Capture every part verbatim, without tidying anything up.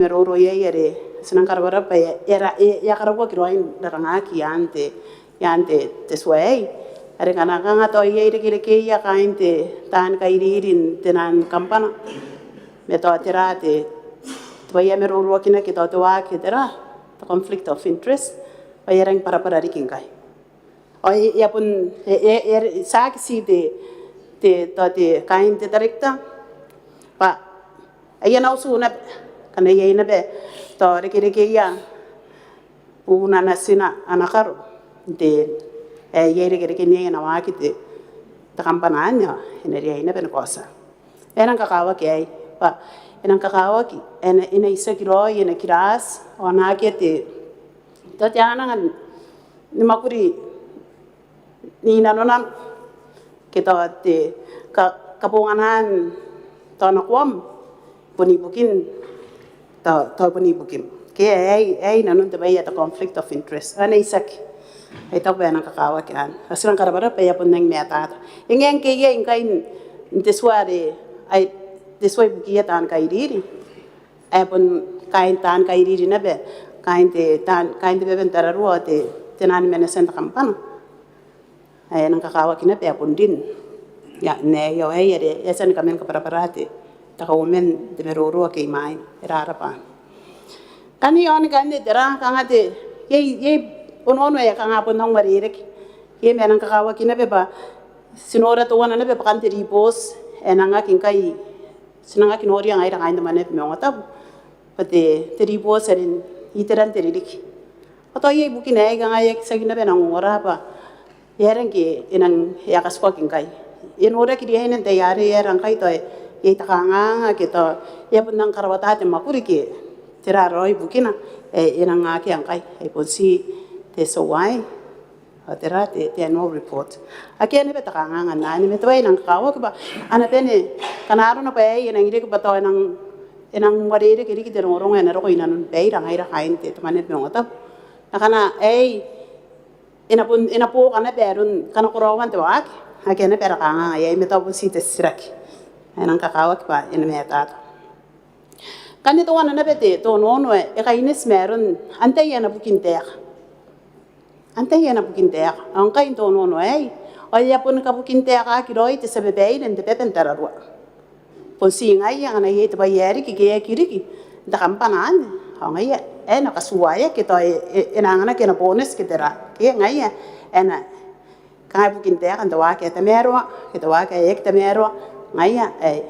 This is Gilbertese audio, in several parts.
maroro iai are ti nang karabwarabwa bwa e a, e a, e a karauaki raoi n rarangaki i aan te, i aan te, te tua aei. Are ngkana kanga tao iai irekerekeia kaain te, taan kairiri n te naan kambana ma tao tera te, te bwai ae maroroakinaki tao te waaki tera, te conflict of interest, bwa e a rangi bwarabwara riki ngkai. Ao e, e a bon, e, e, e, tiaki ti te, te, tao te kaain te director bwa aia nautu naba, ngkana iai naba tao irekerekeia buuna natina ana karo n te, e, iai irekerekeia ana waaki te, te kambana anne, e na riai naba ni kaotia. E nang kakawaki aei bwa e nang kakawaki, e na, e na itiaki raoi, e na kiraati ao a na akea te, tao te anga ni mwakuri n inanona ke tao te ka, kabonganaan tao nakoam bon ibukin tao, tao bon ibukim. Ke aei, aei nanon te bwai ae te conflict of interest. A na itiaki. Ai tao bwa e nang kakawaki anne. Ao ti nang karabwarabwa bwa e a bon rangi ni matata. E ngae ngke iai ngkai n te tua are, ai te tua ibukiia taan kairiri ae bon kaain taan kairiri naba, kaain te, taan, kaain te baba n tararua ao te, te naan manatia n te kambana. Ae e nang kakawaki naba ae bon rin. Ia, n aei ao aei are e a tia ni kaman kabwarabwara te, te Kauoman n te maroro ake i mwaina. E rarabwa. Ngkanne i aon ngkanne tera, kanga te, iai, iai onoono ae kanga bon nang uarereke. Iai ma e nang kakawaki naba bwa ti nora teuana naba bwa kan te ribooti ae nang aki ngkai, ti nang aki noria ngaira kaain te Mwaneaba Maungatabu bwa te, te ribooti are n iteran te ririki. Ao tao iai bukina ae kanga e aki tiaki naba n ongora bwa e aera ngke e nang, e a katukaki ngkai. E noraki riaina n te tai arei, e aera ngkai tao iai te kanganga ke tao e a bon nang karawata te mwakuri ke tera raoi bukina ae e nang akea ngkai. Ai bon ti te S O I ao tera te, te annual report. Akea naba te kanganga n anne, ma te bwai ae nang kakawaki bwa a na bane, ngkana arona bwa aei e nang riki bwa tao e nang, e nang uarereke riki te rongorongo ae na roko inanon baira ngaira kaain te, te Mwaneaba Maungatabu. Ngkana aei e na bon, e na buoka naba aron kanakoraoan te waaki. Akea naba ara kanganga aei, ma tao bon ti te titiraki ae nang kakawaki bwa e na matata. Ngkanne teuana naba te, te onoono ae e kaineti ma aron antai ae na bukintaeka. Antai ae na bukintaeka. Ao ngkai n te onoono aei ao e a boni kabukintaekaki raoi te tia babaire n te baba n tararua. Bon ti ngaia ngkana iai te bwai ae riki ke e aki riki n te kambana anne, ao ngaia ae e na katuaeaki, tao e, e, e na anganaki ana bonus ke tera. Ke ngaia ae e na, kanga e bukintaeka n te waaki ae tamaroa ke te waaki ae aki tamaroa, ngaia ae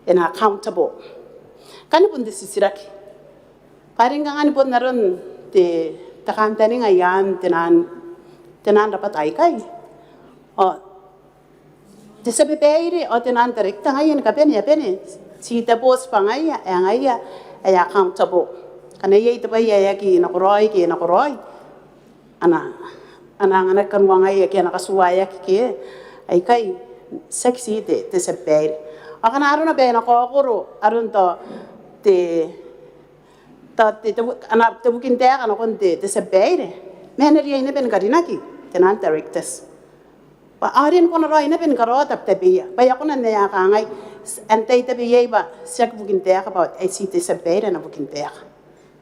e na accountable. Ngkanne bon te titiraki bwa are ngkanne bon aron te, te kantaninga i aan te naan, te naan rabwata aikai. Ao te tia babaire ao te naan director ngaia ni kabane, a bane. Ti te boss bwa ngaia, ae ngaia ae accountable. Ngkana iai te bwai ae aki nakoraoi ke nakoraoi, a na, a na anganaki kanoangaia ke a na katuaeaki ke aikai, tiaki ti te, te tia babaire. Ao ngkana arona bwa e na kaokoro aron tao te, tao te, te, ana, te bukintaeka nakon te, te tia babaire, ma e na riai naba ni karinaki te naan directors. Bwa a riai ni kona raoi naba ni karaoa tabetabeia. Bwa e a kona n ae a kangai, antai tabeia bwa tiaki bukintaeka bwa ai ti te tia babaire ae na bukintaeka.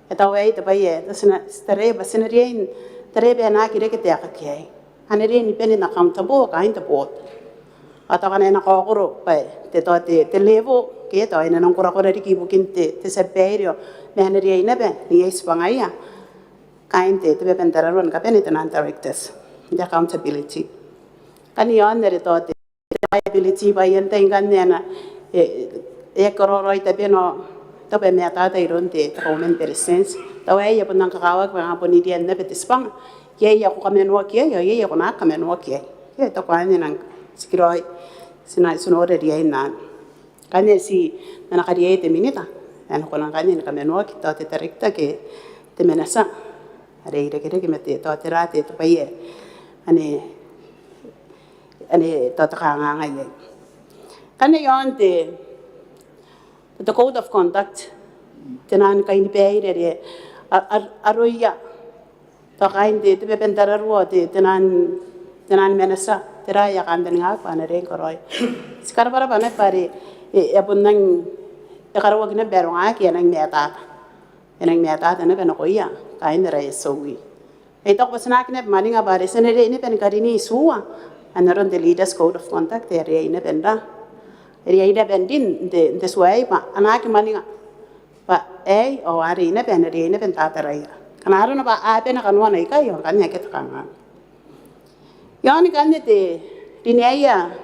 E tau aei te bwai ae ti na, ti taraia bwa ti na riai n taraia bwa e na aki reke taeka ke aei. A na riai ni bane n accountable kaain te board. Ao tao ngkana e na kaokoro bwa te, tao te, te level ke tao e na nang korakora riki ibukin te, te tia babaire ao ma a na riai naba n iai tibwangaia kaain te, te baba n tararua ni kabane, te naan directors, te accountability. Ngkanne i aon are tao te liability bwa iai antai ngkanne ae na, e, e aki karaoa raoi tabena, tao bwa e matata iroun te, te Kauoman ni Beretitenti. Tao aei e a bon nang kakawaki bwa kanga bon irian naba te tibwanga. Iai ae ko kamanoaki iai ao iai ae ko na aki kamanoaki iai. Ke tao anne e nang tikiraoi ti na, ti nora riain anne. Ngkanne ti na kariaia te minita ae e na kona ngkanne ni kamanoaki tao te director ke te manatia are e irekereke ma te, tao tera te, te bwai ae ane, ane tao te kanganga iai. Ngkanne i aon te, te code of conduct, te naan kainibaire are a, a, aroia tao kaain te, te baba n tararua, te, te naan, te naan manatia, tera ae a kantaningaaki bwa a na riai ni karaoia. Ti karabwarabwa naba bwa are e, e a bon nang te karaoaki naba ae rongaki e nang matata. E nang matata naba nakoia kaain ara S O E. Ai taku bwa ti na aki naba mwaninga bwa are ti na riai naba ni karini itiua n aron te Leaders' Code of Conduct, e riai naba n ra, e riai naba n rin n te, n te tua aei bwa a na aki mwaninga bwa aei ao a riai naba, a na riai naba n tataraia. Ngkana arona bwa a bane kanoana ikai ao ngkanne akea te kanganga. Iaon ngkanne te rineaia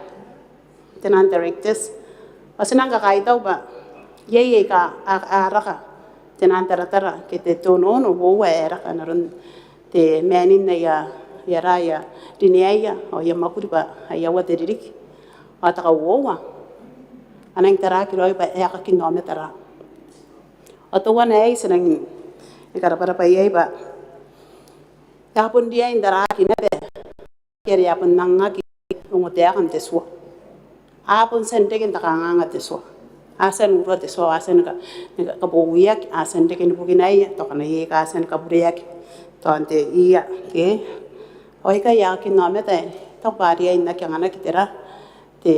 te naan directors, ao ti nang kakaitau bwa iai aika a, a raka te naan taratara ke te tonono uoua ae raka n aron te manin aia, aia ra, aia rineaia ao aia mwakuri bwa aia ua te ririki. Ao te kauoua, a nang taraaki raoi bwa e aekakin aomata ra. Ao teuana aei ti nang ni karabwarabwa iai bwa e a bon riai n taraaki naba are a bon angaki ongotaeka n te tua. A bon tia n reke n te kanganga te tua. A tia n urua te tua, a tia ni ka, ni ka, kabowiaki, a tia n reke ni bukinaia, tao ngkana iai aika a tia ni kabureaki. Tao n te ia, ke. Ao aikai aekakin aomata ae, tao bwa a riai n aki anganaki te ra, te,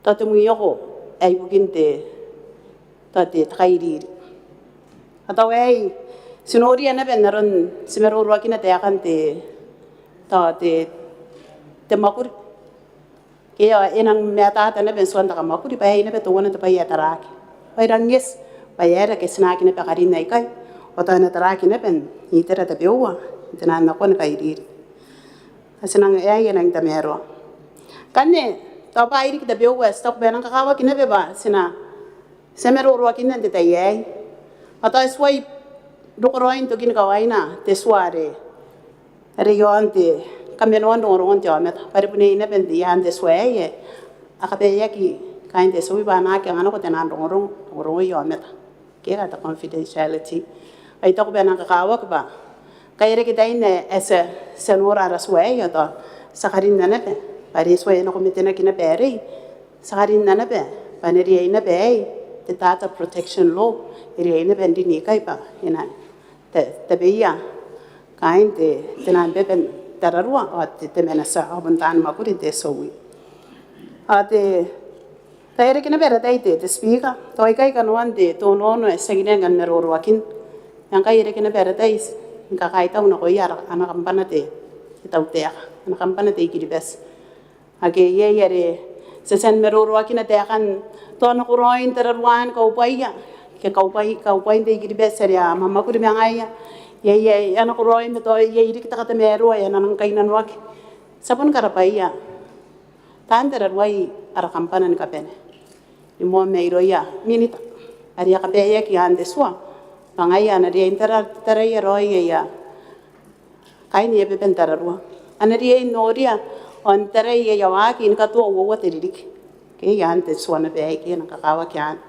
tao te mwioko ae ibukin te, tao te, te kairiri. Ao tao aei, ti noria naba n aron ti maroroakina taekan te, tao te, te mwakuri. Ke ao e nang matata naba n tuan te kamwakuri, bwa aei naba teuana te bwai ae taraaki. Bwa e rang eti, bwa e aera ke ti na aki naba karin aikai. Ao tao e na taraaki naba n itera tabeua, n te naan nakon kairiri. Ao ti nang, aei e nang tamaroa. Ngkanne, tao bwaai riki tabeua, ti taku bwa e nang kakawaki naba bwa ti na, ti a maroroakinna n te tai aei. Ao tao e tuai rokoraoi n tokini kawaina te tua are, are iaon te kamanoan rongorongon te aomata. Bwa are bon iai naba n te, iaan te tua aei, e, a kabaeaki kaain te S O E bwa a na aki anganako te naan rongorongo, rongorongo aomata. Ke ara te confidentiality. Ai taku bwa e nang kakawaki bwa ngkai e reke tain ae, ae ti a, ti a nora ara tua aei ao tao ti a karinna naba. Bwa are e tuai nako metenaki naba arei. Ti a karinna naba. Bwa e na riai naba aei. Te Data Protection Law. E riai naba n rin ikai bwa e na ta, tabeia kaain te, te naan baba n tararua, ao te, te manatia, ao bon taan mwakuri n te S O E. Ao te, tao e reke naba ara tai te, te Speaker, tao aikai kanoan te tonono ae ti angiria ngkai ni maroroakin. Ngkai e reke naba ara tai ni kakaitau nakoia ara, ana kambana te, te tautaeka, ana kambana te I Kiribati. Ake iai are ti a tia ni maroroakina taekan tao nakoraoin tararuaan kaubwaia, ke kaubwai, kaubwain te I Kiribati are a mwamwakuri ma ngaia. Iai, iai, a nakoraoi ma tao iai riki te katamaroa ae a na nang kainnanoaki. Ti a bon karabwaia taan tararuai ara kambana ni kabane. Ni moa mairouia minita are a kabaeaki i aan te tua. Bwa ngaia a na riai n tara, taraia raoi aia kaain aia baba n tararua. A na riai n noria ao n tarai aia waaki ni katoa uoua te ririki. Ke i aan te tua naba aei ke e nang kakawaki anne.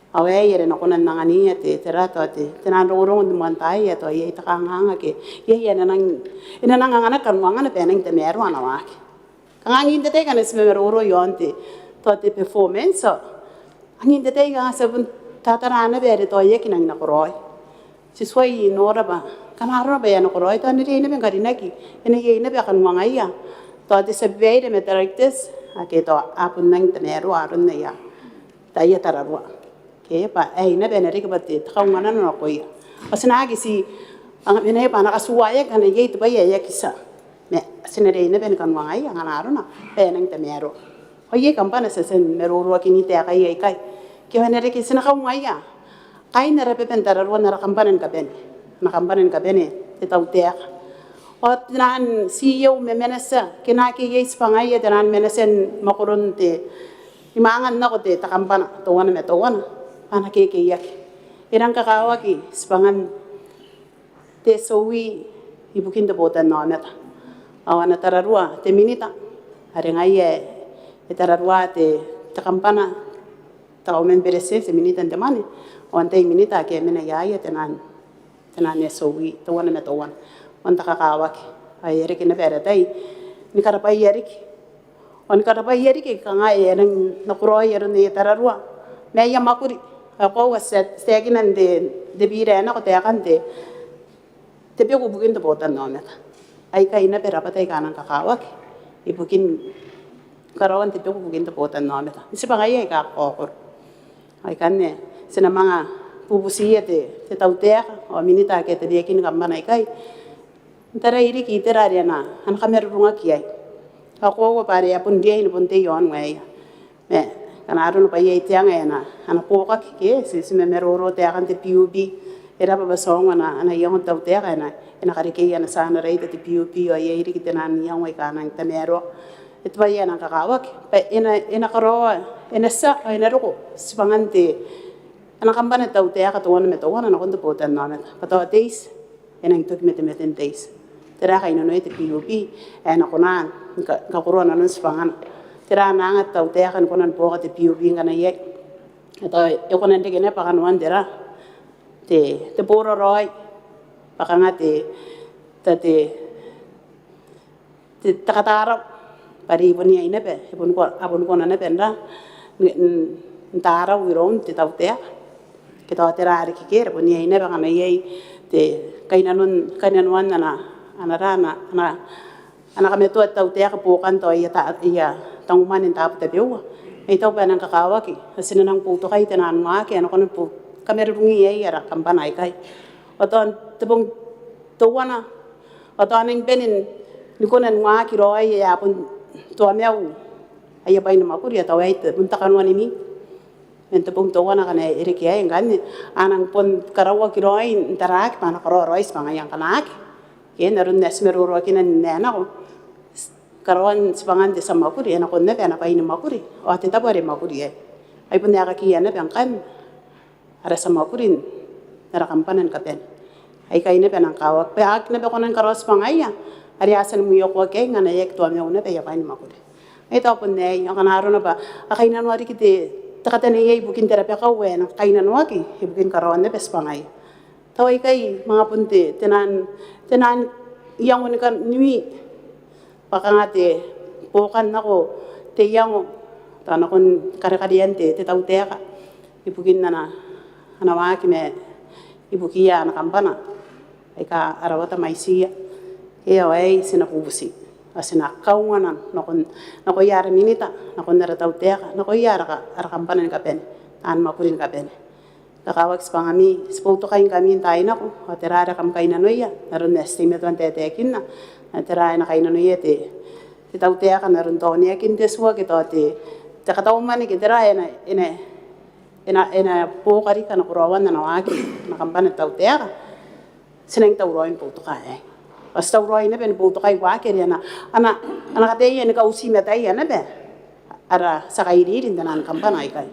Ao aei are e na kona n anganiia te, te ra tao te, te naan rongorongo n te moan tai ae tao iai te kanganga ke iai ae e na nang, e na nang anganaki kaniwangana bwa e nang tamaroa ana waaki. Kanga angin te tai ngkana ti mamaroro iaon te, tao te performance, ao angin te tai kanga ti a bon tatara naba are tao e aki nang nakoraoi. Ti tuai nora bwa ngkana arona bwa e a nakoraoi, tao e na riai naba ni karinaki, e na iai naba kaniwangaia. Tao te tia babaire ma directors ake tao a bon nang tamaroa aron aia, taian tararua. Ke bwa aei naba e na riki bwa te, te kaunganano nakoia. Ao ti na aki ti, anga, mena bwa a na katuaeaki ngkana iai te bwai ae aki tia. Ma ti na riai naba ni kaniwangaia ngkana arona bwa e nang tamaroa. Ao iai kambana ti a tia ni maroroakin taekaia aikai. Ke bwa e na riki ti na kaungaia kaain ara baba n tararua n ara kambana ni kabane. Ana kambana ni kabane te tautaeka. Ao te naan C E O ma manatia, ke naake iai tibwangaia te naan manatia ni mwakoron te, ni mwaangan nako te, te kambana teuana ma teuana, bwa a na kekeiaki. E rang kakawaki tibwangan te S O E ibukin te botannaomata. Ao ana tararua te minita, are ngaia ae e tararua te, te kambana, te Kauoman ni Beretitenti, te minita n te mwane, ao antai minita ake a mena iaia te naan, te naan S O E teuana ma teuana. Ao n te kakawaki ae e reke naba ara tai ni karabwaia riki. Ao ni karabwaia riki kanga ae a nang nakoraoi aron aia tararua ma aia mwakuri. Ao koaua ti a, ti a taekina n te, te bira ae nako taekan te, te beku ibukin te botannaomata. Aikai naba rabwata aika a nang kakawaki ibukin karaoan te beku ibukin te botannaomata. N tibwangaia aika kakaokoro. Aikanne ti na manga bubutiia te, te tautaeka ao minita ake a tabeakin kambana aikai n tarai riki itera are a na, a na kamarurungaki iai. Ao koaua bwa are a bon riai ni bon tei i aon waeia. Ma ngkana arona bwa iai te anga ae a na, a na buokaki ke ti, ti mamaroro taekan te PUB. E raba bwa ti aonga n, n iango te tautaeka ae e na, e na karekei ana tia ana raita te PUB ao iai riki te nang iango aika a nang tamaroa. E tibwa iai ae e nang kakawaki bwa e na, e na karaoa, e na tia ao e na roko tibwangan te, ana kambana te tautaeka teuana ma teuana nakon te botannaomata bwa tao te iti e nang toki matematen te iti. Tera kainnanoia te PUB ae e na kona ni ka, kakoroa nanon tibwangana? Tera ana anga te tautaeka ni kona ni buoka te PUB ngkana iai? Ao tao e kona n reke naba kanoan tera, te, te boraraoi bwa kanga te, te, te, te, te katarau bwa are e bon iai naba, e bon ko, a bon kona naba n ra, n, n, n tarau iroun te tautaeka. Ke tao tera are kekei, are bon iai naba ngkana iai te kainnanon, kainnanoan ana, ana ra, ana, ana, ana kamatoa te tautaeka buokan tao aia ta, aia tangumwane n taabo tabeua. Ai tao bwa e nang kakawaki, ao ti na nang boutokai te nang waaki ae e na kona ni bo, kamarurungi iai ara kambana aikai. Ao tao n te bong teuana, ao tao a nang bane ni kona ni waaki raoi ae a bon toamau aia bwai ni mwakuri, ao tao aei te, bon te kanoa ni mi. Man te bong teuana ngkana e reke aei ngkanne, a nang bon karaoaki raoi n taraaki bwa a na karaoa raoi tibwangaia ngkana aki. Ke n aron ae ti maroroakina n ae nako, karaoan tibwangan te tia mwakuri e nakon naba ana bwai ni mwakuri ao te tabo are e mwakuri iai. Ai bon aekakiia naba ngkanne ara tia mwakuri n ara kambana ni kabane. Aikai naba a nang kakawaki bwa a aki naba kona ni karaoa tibwangaia are a tia ni mwiokoaki iai ngkana e aki toamau naba aia bwai ni mwakuri. Ai tao bon aei, ao ngkana arona bwa a kainnanoa riki te, te kataneiai ibukin te rabakau ae e na kainnanoaki ibukin karaoan naba tibwangaia. Tao aikai manga bon te, te nang, te nang iango ni kan, ni mi bwa kanga te buokan nako te iango, tao nakon karekarean te, te tautaeka ibukin ana, ana waaki ma ibukiia ana kambana aika a rawata mwaitiia. Ao aei ti na bubuti ao ti na kaunga nakon, nakoia ara minita, nakon ara tautaeka, nakoia ara ka, ara kambana ni kabane, taan mwakuri ni kabane. Kakawaki tibwangami, ti boutokaingkami n taai nako, ao tera ae kam kainnanoia n aron ae ti teimatoa n taetaekinna, ao tera ae e na kainnanoia te, te tautaeka n aron taoneakin te tua ke tao te, te katau mwane ke tera ae e na, e na, e na, e na buoka riki nakoraoan ana waaki ana kambana te tautaeka. Ti nang tauraoi ni boutoka aei. Ao ti tauraoi naba ni boutokai waaki are a na, a na, a na kataia ni kauti mataia naba ara tia kairiri n te nang kambana aikai.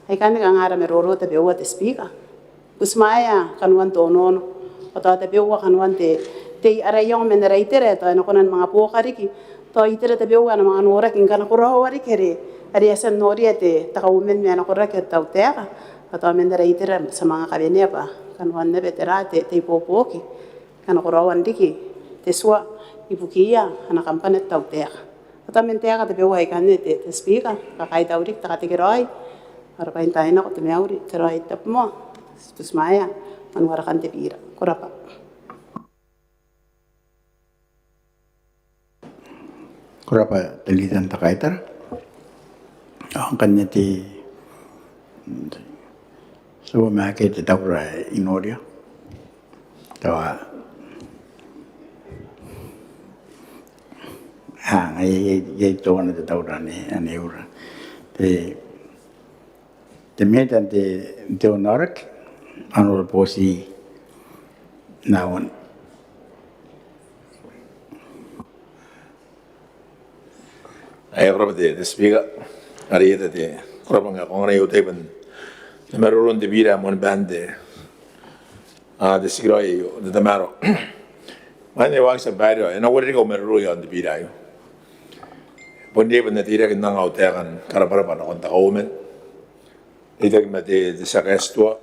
Aikanne kanga ara maroro tabeua te Speaker. Butimwaea kanoan te onoono, ao tao tabeua kanoan te, te ara iango man ara itera, tao e na kona ni manga buoka riki, tao itera tabeua a na manga noraki ngkana koraoa riki are, are a tia n noria te, te kauoman ma ana koraki te tautaeka, ao tao man ara itera ti a manga kawenea bwa kanoan naba tera te, te ibuobuoki ngkana koraoan riki te tua ibukiia ana kambana te tautaeka. Ao tao man taeka tabeua aikanne te, te Speaker, kakaitau riki te katekeraoi. Ao rabwa n taai nako, te mauri, te raoi, tabomoa. Ti butimwaea man warekan te bira. Ko rabwa. Ko rabwa te Leader n te kaitara. Ao ngkanne te, ti a manga kaai te taura ae I noria. Tao a, a, iai, iai, iai teuana te taura ane, ane ura. Te, te Minita n te, te Onooraoraki, Honourable Bootii Nawan. Ae ko rabwa te, te Speaker, are I a tia te, ko rabwa ngkai ko anganai au tai bwa N na maroro n te bira ae moan baan te, a, te tikiraoi aio, te tamaroa. Mwaane waaki tia babaire, e na uarereke au maroro iaon te bira aio. Bon iai bwa N na teirake n anga au taeka ni karabwarabwa nakon te kauoman. Reitaki ma te, te tia kaeti tua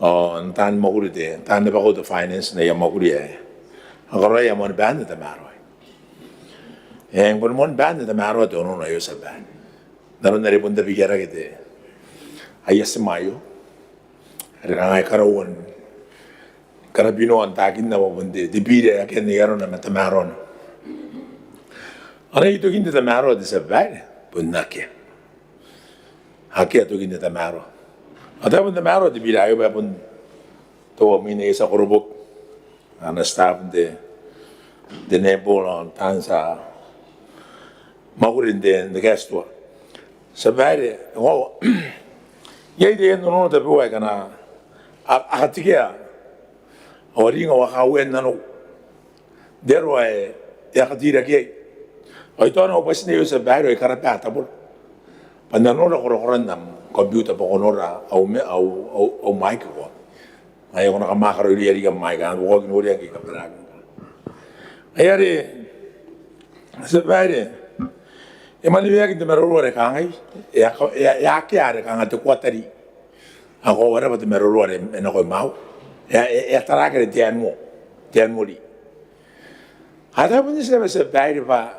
ao n taan mwakuri te, taan rabakau te finance n aia mwakuri ae a karaoia ae moan baan te tamaroa. E, ngkana moan baan te tamaroa te onoono aio tia babaire, n aron are bon tabekiarake te, aia tima aio are kanga e karaua ni karabinoa n taekinna bwa bon te, te bira ae akea nei arona ma tamaroana. Ana itokin te tamaroa te tia babaire bon akea. Akea tokin te tamaroa. Ao tao bon tamaroa te bira aio bwa e bon tao mwiina e tia koroboki ana staff n te, te netball ao taan tia mwakuri n te, n te kaetitua. Tia Babaire, ao iai te onoono tabeua aika a na, a, a katikea ao ringa ao a kauea nanou n te aro ae e a katiraki iai. Ao I taona au bwati naba aio, Tia Babaire, ao I karabwa tabona bwa N na nora korakoran am computer bwa ko nora au me, au, au, au mic ko. Ngaia ko na kamwaaka raoi irouia riki am mic, a na buokaaki noria ngke I kabwarabwaraa. Ngaia are, Tia Babaire, e mwaneweaki n te maroro are kangai, e a, e a, e a akea are kanga te kuatari. Ao ko a rabwa te maroro are e nako imwaiu. E a, e a, e a taraaki are te annual, te annual. Ao tao bon ti naba, Tia Babaire, bwa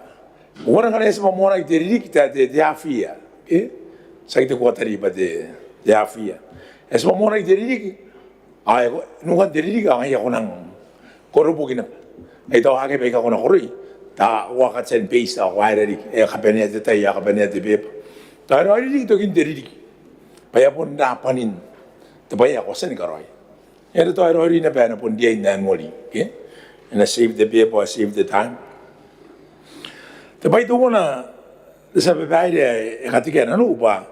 uara ngkana e a tia moamoanaki te ririki, te, te, te half year, e? Tiaki te kuatari bwa te, te half year. E a tia moamoanaki te ririki, ao e ko, nukan te ririki, ao ngaia ko nang koroboki naba. Ai tao akea baika ko na koroi, tao ko a cut and paste, tao ko a aera riki, e kabanea te tai, e kabanea te beeba. Tao e raoiroi riki tokin te ririki bwa e a bon rabwanin te bwai ae ko a tia ni karaoia. E tao e raoiroi naba ae e na bon riai n annual, ke? E na save the paper, save the time. Te bwai teuana, Tia Babaire, ae e katikea nanou bwa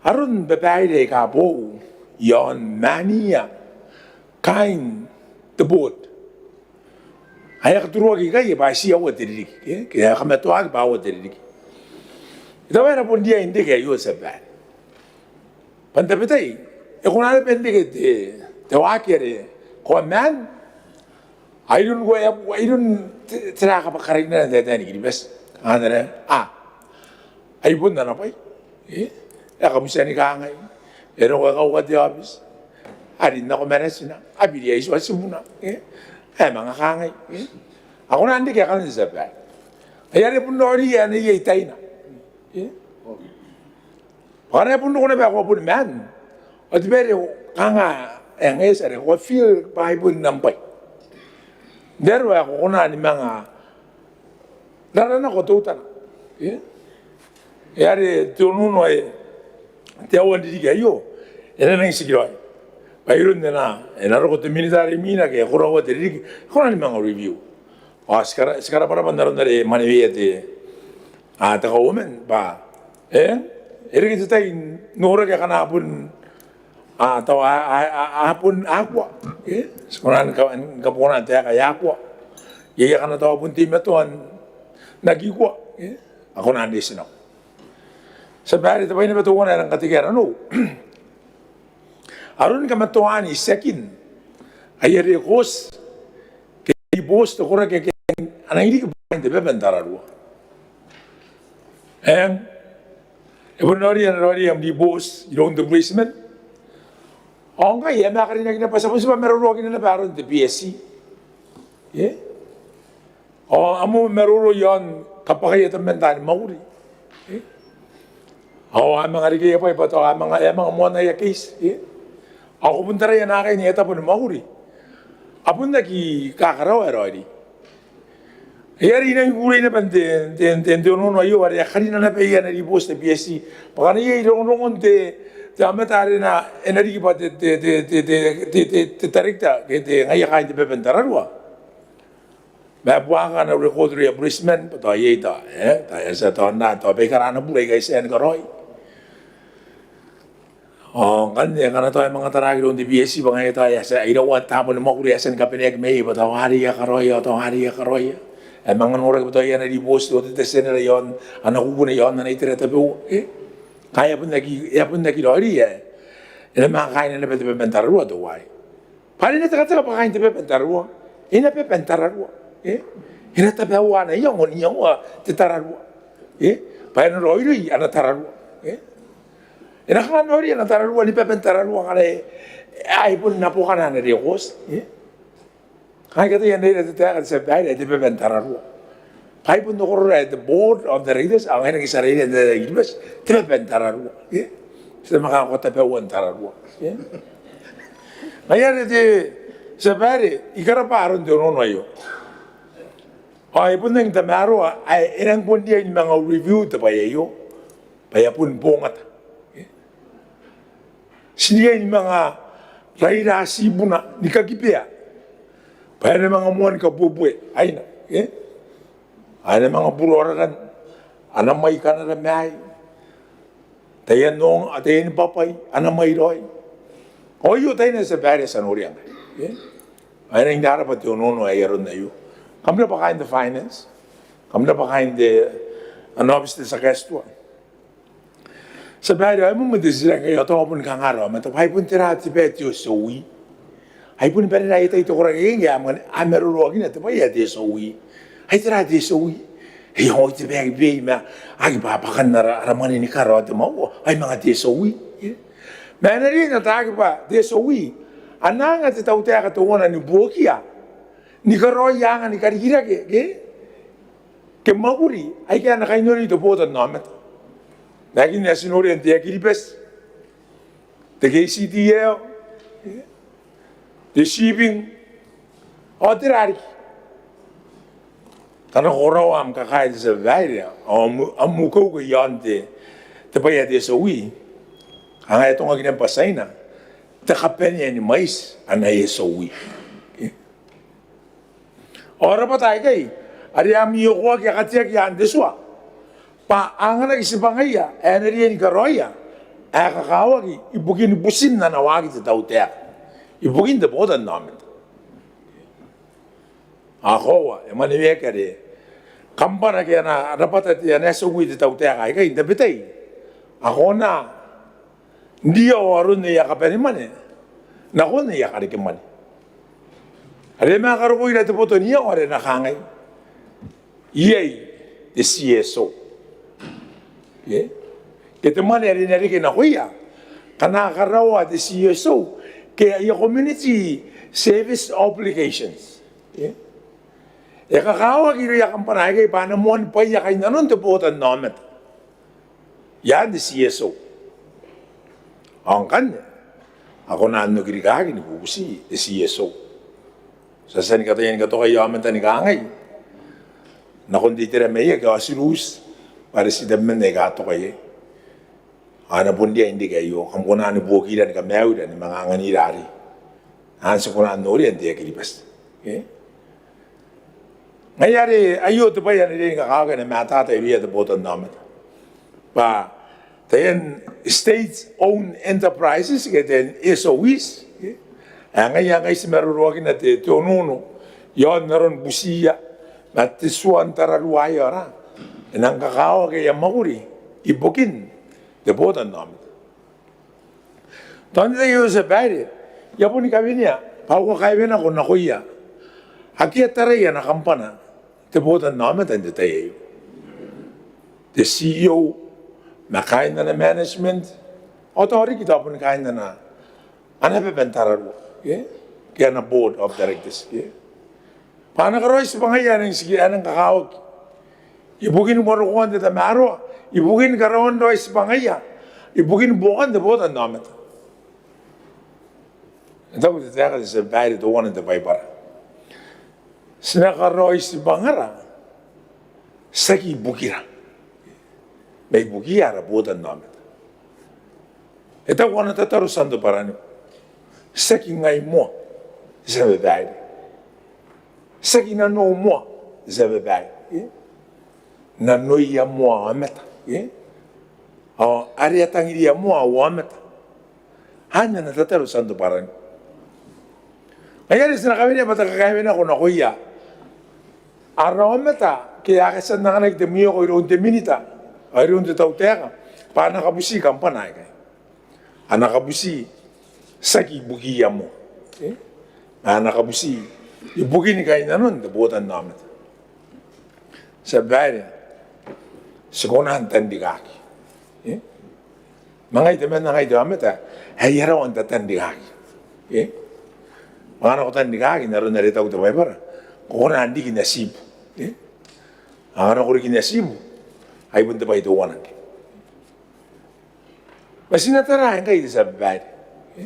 aron babaire aika boou iaon maania kaain te board ae a katuruaki ikai bwa a tia aua te ririki, ke? Ke a kamatoaki bwa aua te ririki. E tao e na bon riai n reke aio, Tia Babaire. Bwa n tabetai e kona naba n reke te, te waaki are ko a maan, ao iroun ngkoe, ao iroun te, tera kabwakaraia n te, te taetae ni Kiribati. Anera, a, ai bon ana bwai, e? E a kabutia ni kangai, e roko e kauka te aobiti, a rin nako manatina, a biri ae itiua tibuna, e? E a manga kangai, e? A kona n reke akanne, Tia Babaire. Ai are bon raoiroia ae na iai taina, e? Bwa ngkana e bon roko naba ae ko a boni maan, ao te baere kanga e ngae tia are ko a feel bwa ai bon am bwai n te aro ae ko kona ni manga rara nako teutana, e? E are te onoono ae te aua n ririki aio e na nangi tikiraoi bwa iroun e na, e na roko te minita are imwina ke e koraua te ririki, e kona ni manga review. Ao ti kara, ti karabwarabwa n aron are e mwaneweia te, a, te Kauoman bwa, e, e reke te tai n noraki akana a bon, a, tao a, a, a, a bon akua, e? Ti kona ni ka, ni kabongana taeka ae akua. Iai akana tao a bon teimatoa n aki kua, e? A kona n reitinako. Tia Babaire, te bwai naba teuana ae e rang katekea nanou, aron kamatoaan itiakin aia rekooti ke ribooti te koraki ake a nangi riki bwain te baba n tararua. Eng, e bon raoiroi, e na raoiroi am ribooti iroun te bureitiman. Ao ngkai e a manga karinaki naba, ti a bon tibwa maroroakina naba aron te PSC. E? Ao a moa maroro iaon kabwakaia tabeman taani mwakuri. E? Ao a manga riki aia bwai bwa tao a manga, a manga moan aia keiti. E? Ao ko bon taraia naakai n aia tabo ni mwakuri, a bon aki kakaraoa ae raoiroi. Ai are I nangi kukurei naba n te, n te, n te, n te onoono aio are a karina naba iai ana ribooti te PSC. Bwa ngkana iai rongorongon te, te aomata are e na, e na riki bwa te, te, te director ke te ngaia kaain te baba n tararua, ma e buakaka ana record irouia bureitiman bwa tao iai tao, e, tao e a tia tao n, tao baikara ana bure aika e tia ni karaoi. Ao ngkanne ngkana tao e manga taraaki iroun te PSC bwa ngaia tao e a tia, iraua tabo ni mwakuri ae e a tia ni kabaneaki maiai bwa tao are e a karaoia, tao are e a karaoia, e a manga noraki bwa tao iai ana ribooti te Auditor General iaon ana kukune iaon ana itera tabeua, e? Ngkai e a bon aki, e a bon aki raoiroi ae e na manga kaaina naba te baba n tararua teuaei. Bwa are e na tekateka bwa kaain te baba n tararua, e na baba n tararua, e? E na tabeua ana iango n iangoa te tararua, e? Bwa e na raoiroi ana tararua, e? E na kanga n raoiroi ana tararua ni baba n tararua ngkana e, ai bon nabokana ana rekooti, e? Kanga I kataia n raira te taeka, Tia Babaire, ae te baba n tararua. Bwa ai bon te kororo ae te board of directors, ao ngaia ngke ti a raira n te Kiribati, te baba n tararua, e? Ti na manga ko tabeua n tararua, e? Ngaia are te, Tia Babaire, I karabwa aron te onoono aio. Ao e bon rangi n tamaroa ae e rangi bon riai ni manga review te bwai aio bwa e a bon bongata, e? Ti riai ni manga raira tibuna ni kakibea bwa e na manga moa ni kabuebue aina, e? A na manga bura raran, a na mai kanara mai taian onga, taiani bwabwai, a na mai raoi. Ao aio taina, Tia Babaire, ti a noria ngkai, e? A na inaraba te onoono ae aron aio. Kam rabwa kaain te finance, kam rabwa kaain te, ana obiti te tia kaetua. Tia Babaire, ai moan te titiraki ngkai, ao tao boni kanga ara aomata bwa ai bon tera te bwai ae te S O E. Ai boni bane n ae e tai te koraki ngke a manga, a maroroakina te bwai ae te S O E. Ai tera te S O E? Ai, ao te bwai ae bwai ma aki bwabwakan ara, ara mwane ni karaoa te mwakuri, ai manga te S O E. Ma e na riai n ataaki bwa te S O E, a na anga te tautaeka teuana ni buokia ni karaoia anga ni karikirake ke, ke mwakuri aika a na kainnanoi te botannaomata. N aekan ae ti noria n te Air Kiribati, te K C T L, te shipping, ao tera riki. Kanakoraoa am kakae, Tia Babaire, ao am, am ukeuke i aon te, te bwai ae te S O E. Kanga e atongaki naba Tiaina, te kabanea ni mwaiti ana S O E. Ao rabwata aikai are a mwiokoaki, a kateaki i aan te tua bwa a anganaki tibwangaia ae na riai ni karaoia ae kakawaki ibukin butin ana waaki te tautaeka ibukin te botannaomata. A koaua e mwaneweaki are kambana ake a na rabwata te, ana S O E te tautaeka aikai n tabetai, a kona n riao aron aia kabanemwane nakon aia karekemwane. Are ma karokoira te boto n iango are e na kangai, iai te C S O, e? Ke te mwane are e na reke nakoia ngkana a karaoa te C S O ke aia community service obligations, e? E kakawaki irouia kambana aikai bwa a na moan bwaia kainnanon te botannaomata i aan te C S O. Ao ngkanne a kona n oki rikaaki ni bubuti te C S O. Ti a tia ni kataia ni katokai aomata ni kangai, nakon te itera mai ake a oti ruuti bwa are ti tabeman aika a toka iai. A na bon riai n reke aio, kam kona ni buokira ni kamaiuira ni manga anganira arei. Ao ti kona n noria n te Air Kiribati, e? Ngaia are aio te bwai ae na riai ni kakawaki, e na matata irouia te botannaomata bwa taian state owned enterprises ke taian S O Es, e? Ae ngaia ngkai ti maroroakina te, te onoono i aon aron butiia ma te tua n tararuaia, ao e nang kakawaki aia mwakuri ibukin te botannaomata. Tao n te tai aio, Tia Babaire, I a boni kawenea bwa au kakaewenako nakoia ake a tarai ana kambana te botannaomata n te tai aio, te C E O ma kaain ana management, ao tao riki tao boni kaain ana, ana baba n tararua, e? Ke ana board of directors, e? Bwa a na karaoi tibwangaia ae nang tiki, ae nang kakawaki ibukin mwarokoan te tamaroa, ibukin karaoan raoi tibwangaia ibukin buokan te botannaomata. E taku te taeka, te Tia Babaire, teuana n te Baibara: Ti na karaoi tibwangara tiaki ibukira, ma ibukiia ara botannaomata. E taku ana tataro Santo Baraniko: Tiaki ngai moa, te Tia Babaire. Tiaki nanou moa, te Tia Babaire, e? Nanoia moa aomata, e? Ao are a tangiria moa aomata. Anne ana tataro Santo Baraniko. Ngaia are ti na kawenea bwa te kakaewenako nakoia ara aomata ake a tia n anganaki te mwioko iroun te Minita ao iroun te Tautaeka bwa a na kabuti kambana aikai, a na kabuti tiaki ibukiia moa, e? A na kabuti ibukin kainnanon te botannaomata. Tia Babaire, ti kona n tanrikaki, e? Ma ngai temanna ngai te aomata ae I a rawa n tatanrikaki, e? Ma ngkana ko tanrikaki n aron are e taku te Baibara, ko kona n riki n atibu, e? Ao ngkana ko riki n atibu, ai bon te bwai teuana ngke. Ma ti na tara ngkai, te Tia Babaire, e?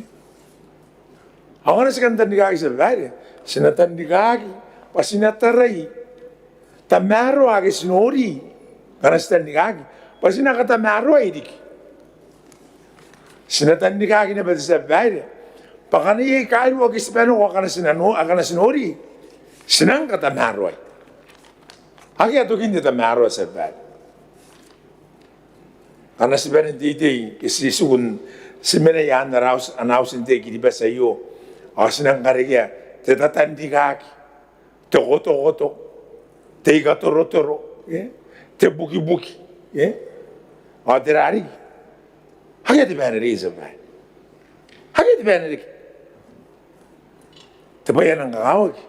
Ao ngkana ti kan tanrikaki, Tia Babaire, ti na tanrikaki bwa ti na tarai tamaroa ake ti nori ngkana ti tanrikaki, bwa ti na katamaroai riki. Ti na tanrikaki naba te tia babaire bwa ngkana iai kairua ake ti banako akana ti na no-, akana ti nori, ti nang katamaroai. Akea tokin te tamaroa, tia babaire. Ngkana ti bane n teitei ke ti tiku n, ti mena i aan ara auti, ana auti n te I-Kiribati aio, ao ti nang karekea te tatanrikaki, te kotokoto, te ikatorotoro, e, te bukibuki, e, ao tera riki. Akea te bwai ae na riki, tia babaire. Akea te bwai ae na riki. Te bwai ae nang kakawaki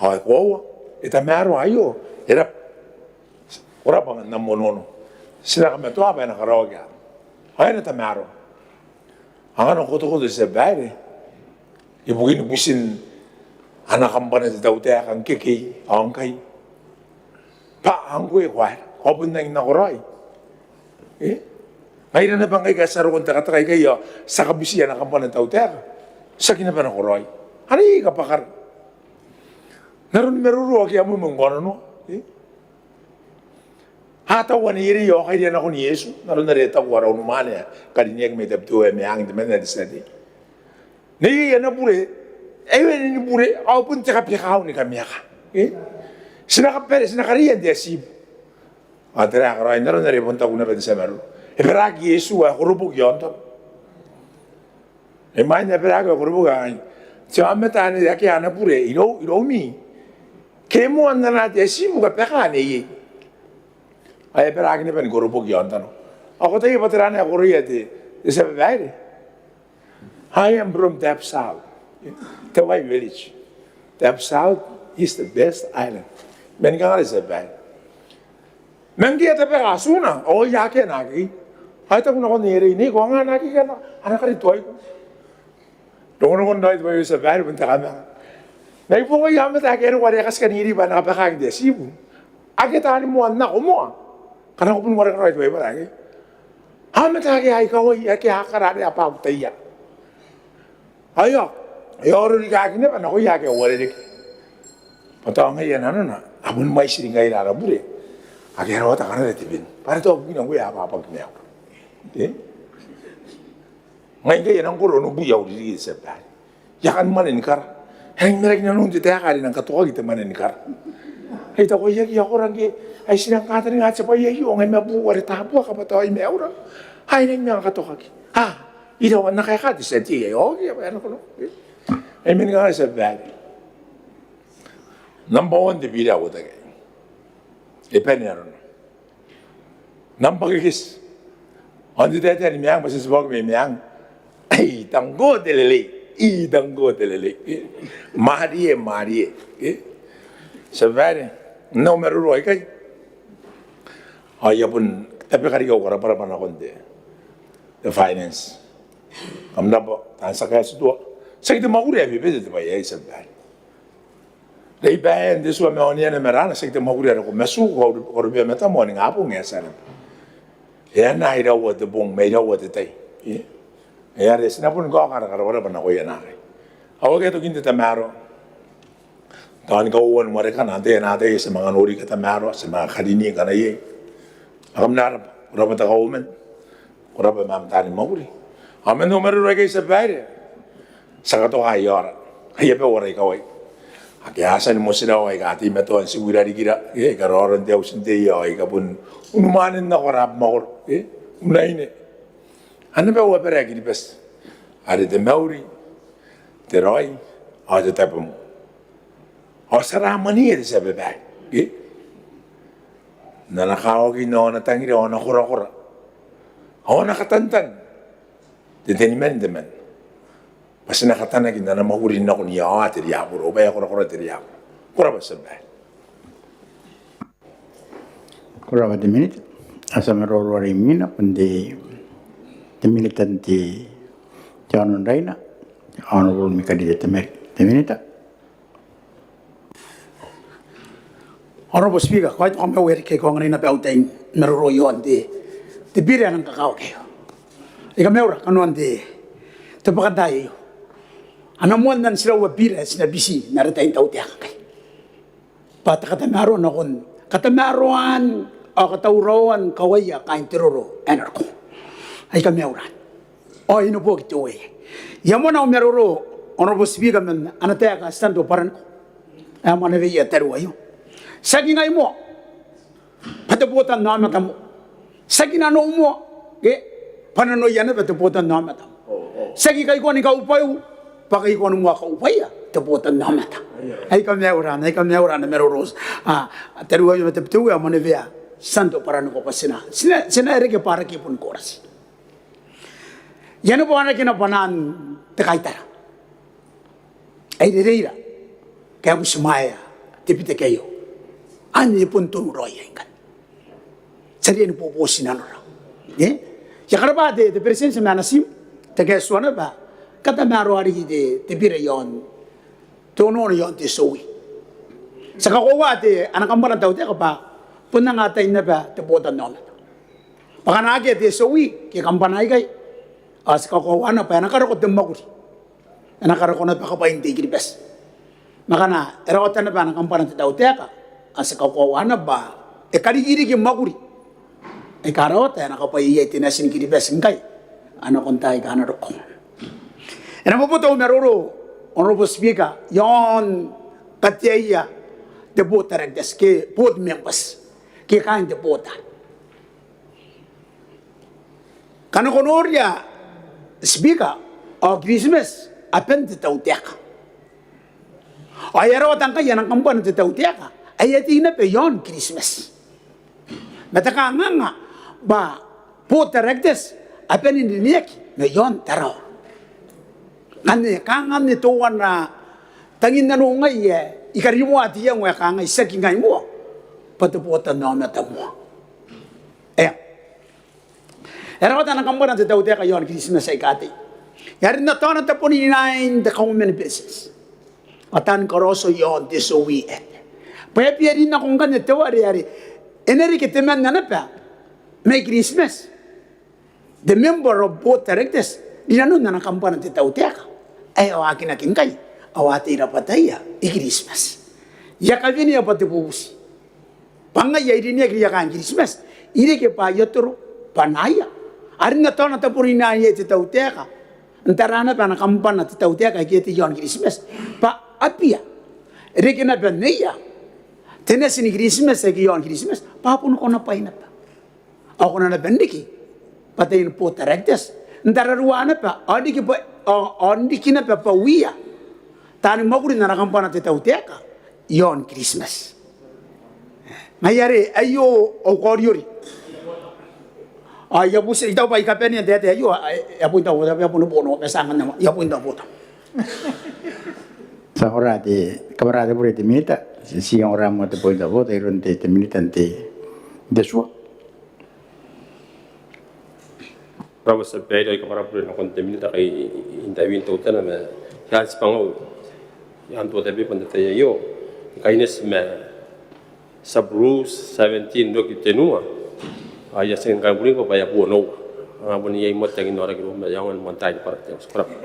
ao e koaua, e tamaroa aio, e raba. Ko raba n am onoono. Ti na kamatoa bwa e na karaoaki ao e na tamaroa. Ao ngkana kotokoto, tia babaire, ibukin butin ana kambana te tautaeka ngkekei ao ngkai, bwa ngkoe ko aera, ko a bon rangi n nakoraoi? E? Ngaira naba ngkai aika ti a roko n tekateka ikai ao ti a kabuti ana kambana te tautaeka, tiaki naba nakoraoi. Are I kabwakara n aron maroro ake a moa moa ngkoananoa. E? A tau ane ierei ao kairiia nakon Iesu n aron are e taku ara unimwaane ae karineaki mai Tabiteuea Meang, temanna ae te tia tei. Neiei ana bure, e wene ni bure, ao bon te kabekau ni kamiaka. E? Ti na kabare, ti na kariaia n te atibu. Ao tera ae karaoia n aron are e bon taku naba te tia maroro? E baraaki Iesu ao e koroboki aontano. E mwain ae e baraaki ao e koroboki ao e kangai, te aomata anne akea ana bure irou, iroumi, ke e moan anaa te atibu kabeka neiei? Ao e baraaki naba ni koroboki aontano. Ao ko ataia bwa tera ae e koroia te, te tia babaire? I am from Tapsal, Tawai village. Tapsal is the best island. Man kanga are, tia babaire. Ma ngke e a tabeka atuna, ao e a akea naake. Ao e taku nakon neierei, nei, ko anga naake ana, ana karitoaiko. Rongorongon raoi te bwai aio, tia babaire, bon te kamanga. Ma I bon iangoia aomata ake a roko are a katika neierei bwa a na kabekaki n te atibu. Ake taani moan nako moa. Ngkana ko bon wareka raoi te Baibara, ke? Aomata ake a ikawai, ake a kara are a bwabutaia. Ao e a, e a ororikaki naba nakoia ake a uarereke. Bwa tao ngaia nanona, a bon mwaiti ngaira ara bure ake a rawata kanara te ben. Bwa are tao bukina ngkoe a bwabwaki maiura. E? Ngai ngkai I a nang koro onobwi au ririki, tia babaire. I a kan mwane ni kara. E nang maraki nanon te taeka are e nang katokaki te mwane ni kara. Ai taku, ai aki akora ngke ai ti nang kataninga te bwai aio, ngai ma buu are tabuaka bwa tao ai maiura. Ai nang manga katokaki. A, iraua, N na kaeka te tia tei ae oki, a bwa e a nako nako. Ai man kanga, tia babaire. Nambwa one te bira ae uotaki. E bane arona. Nambwa keketi. Ao n te taetae ni Meang, bwa ti tibwa oki mai Meang. Ai, tangko te lelei. I, tangko te lelei. Marie, Marie. E? Tia babaire, n au maroro aikai, ao I a bon tabeka riki au karabwarabwa nakon te, te finance. Kam rabwa, taan tia kaeti tua. Tiaki te mwakuri ae bebete te bwai aei, tia babaire. Reibaean te tua ma oneana ma raana, tiaki te mwakuri are ko matu, ko karu-, ko karabia matam ao ningabong e a tia naba. E anaa iraua te bong ma iraua te tai. E? E are ti na boni kaoka ara karabwarabwa nakoia naakai. Ao akea tokin te tamaroa. Tao ni kauoua ni warekana, antai ae na ataia, ti a manga nori katamaroa, ti a manga karini ngkana iai. Ao kam na rabwa, ko rabwa te kauoman. Ko rabwa ma am taani mwakuri. Ao man au maroro aikai, tia babaire, ti a katoka aia ora, aia bau ara ikawai. Ake a tia ni motirawa aika a teimatoa n tiku i rarikira, e, aika raoraon te auti n tei ao aika bon unimwaane n nako ara abamwakoro, e, unaine. Ana bau abara ae Kiribati are te mauri, te raoi ao te tabomoa. Ao ti a mwaneia te tia babaire, e, n ana kawaki, n ana tangira, ao ana korakora, ao ana katantan te teniman temanna, bwa ti na katanaki n ana mwakuri nakon iaoia te riaboro, bwa e a korakora te riaboro. Ko rabwa, tia babaire. Ko rabwa te minita. A tia maroro are imwina bon te, te minita n te, te aono n Raina, Honourable Mikarite Temari. Te minita. Honourable Speaker, ko a tia ni kamauia riki, ko anganai naba au tai n maroro iaon te, te bira ae nang kakawaki aio. I kamaura kanoan te, te bwakantaai aio. A na moanna n tiraua bira ae ti na biti n ara tai n tautaeka ngkai. Bwa te katamaroa nakon, katamaroan ao katauraoan kawaia kaain te roro ae na roko. Ai kamauraan. Ao e neboaki te Uea. I a moana au maroro, Honourable Speaker, man ana taeka Stanley Baraniko ae mwaneweia tariu aio. Tiaki ngai moa bwa te botannaomata moa. Tiaki nanou moa, ke, bwa nanoia naba te botannaomata moa. Tiaki kaikoa ni kaubwaiu bwa kaikoa ni moa kaubwaia te botannaomata. Ai kamaiuran, ai kamaiuran ana maroro tariu aio ma Tabiteuea ae mwaneweia Stanley Baraniko bwa ti na, ti na, ti na reke bwa ara kibu ni korati. I a neboa naba bwanaan te kaitara ae rereira ke e butimwaea te bitaki aio. Anne e bon tonu raoi ngkanne. Ti a riai ni boboti nanora. E? I a karabwa te, te Beretitenti ma ana tiim, te kaetiua naba, katamaroa riki te, te bira iaon te onoono iaon te SOE. Ti a kakoaua te, ana kambana te tautaeka bwa bon anga ataei naba te botannaomata. Bwa ngkana akea te SOE ke kambana aikai, ao ti kakoaua naba bwa e na karako te mwakuri. E na karako naba kabwain te I-Kiribati. Ma ngkana e rawata naba ana kambana te tautaeka, ao ti kakoaua naba bwa e karikiriki mwakuri aika rawata ae na kabwaia iai te natin Kiribati ngkai ao nakon taai aika a na roko. E na boboto au maroro, Honourable Speaker, iaon kateaia te board directors ke board members ke kaain te board. Ngkana ko noria, Speaker, ao Kiritimati aban te tautaeka. Ao e a rawata ngkai ana kambana te tautaeka ae e a tei naba iaon Kiritimati. Ma te kanganga bwa board directors a bane n rineaki mai aon Tarawa. Ngkanne kanga anne teuana tangin nanou ngai ae I karimoa te iango ae kangai, tiaki ngai moa bwa te botannaomata moa. Eng. E rawata ana kambana te tautaeka iaon Kiritimati aika a tei. E a rin ataona taboni nine te Kauoman ni Beretitenti ao taani karaoto iaon te SOE Act bwa e a bia rin nako ngkanne te ware are e na reke temanna naba mai Kiritimati, the member of board directors, rinanon ana kambana te tautaeka ae e waakinaki ngkai ao a tei rabwataia i Kiritimati. I a kawenea bwa te bubuti bwa ngaia I rineaki irouia kaain Kiritimati, I reke bwa I a toro bwa naaia. A rin ataona taboni nine iai te tautaeka n tara naba ana kambana te tautaeka aike a tei iaon Kiritimati bwa a bia reke naba neia te natin Kiritimati aike iaon Kiritimati bwa a boni konabwai naba. Ao ko na naba n riki bwa taian board directors n tararua naba ao n riki bwa, ao, ao n riki naba bwa uia taani mwakuri n ana kambana te tautaeka iaon Kiritimati. Ngaia are aio au kaoriori. Ao I a bubuti, I taku bwa I kabanea n taetae aio, e a point of order, e a point of order, ma ti a anganna, e a point of order. Ti a ongora te, kabwara te bure te minita, ti, ti ongora moa te point of order iroun te, te minita n te, te tua. Ko rabwa te tia babaire, ao I kabwara bure nakon te minita ngkai I, I, I n tabe n teutana ma I a tibwangau I a anto tabeia bwa n te tai aio I kaineti ma sub-rules seventeen roki tenua. Ao I a tia ni kaburinga bwa e a buonoua. Ao bon iai moa te tangin aoraki iroum ma I aonga ni moantaai ni kabwara te auti. Ko rabwa.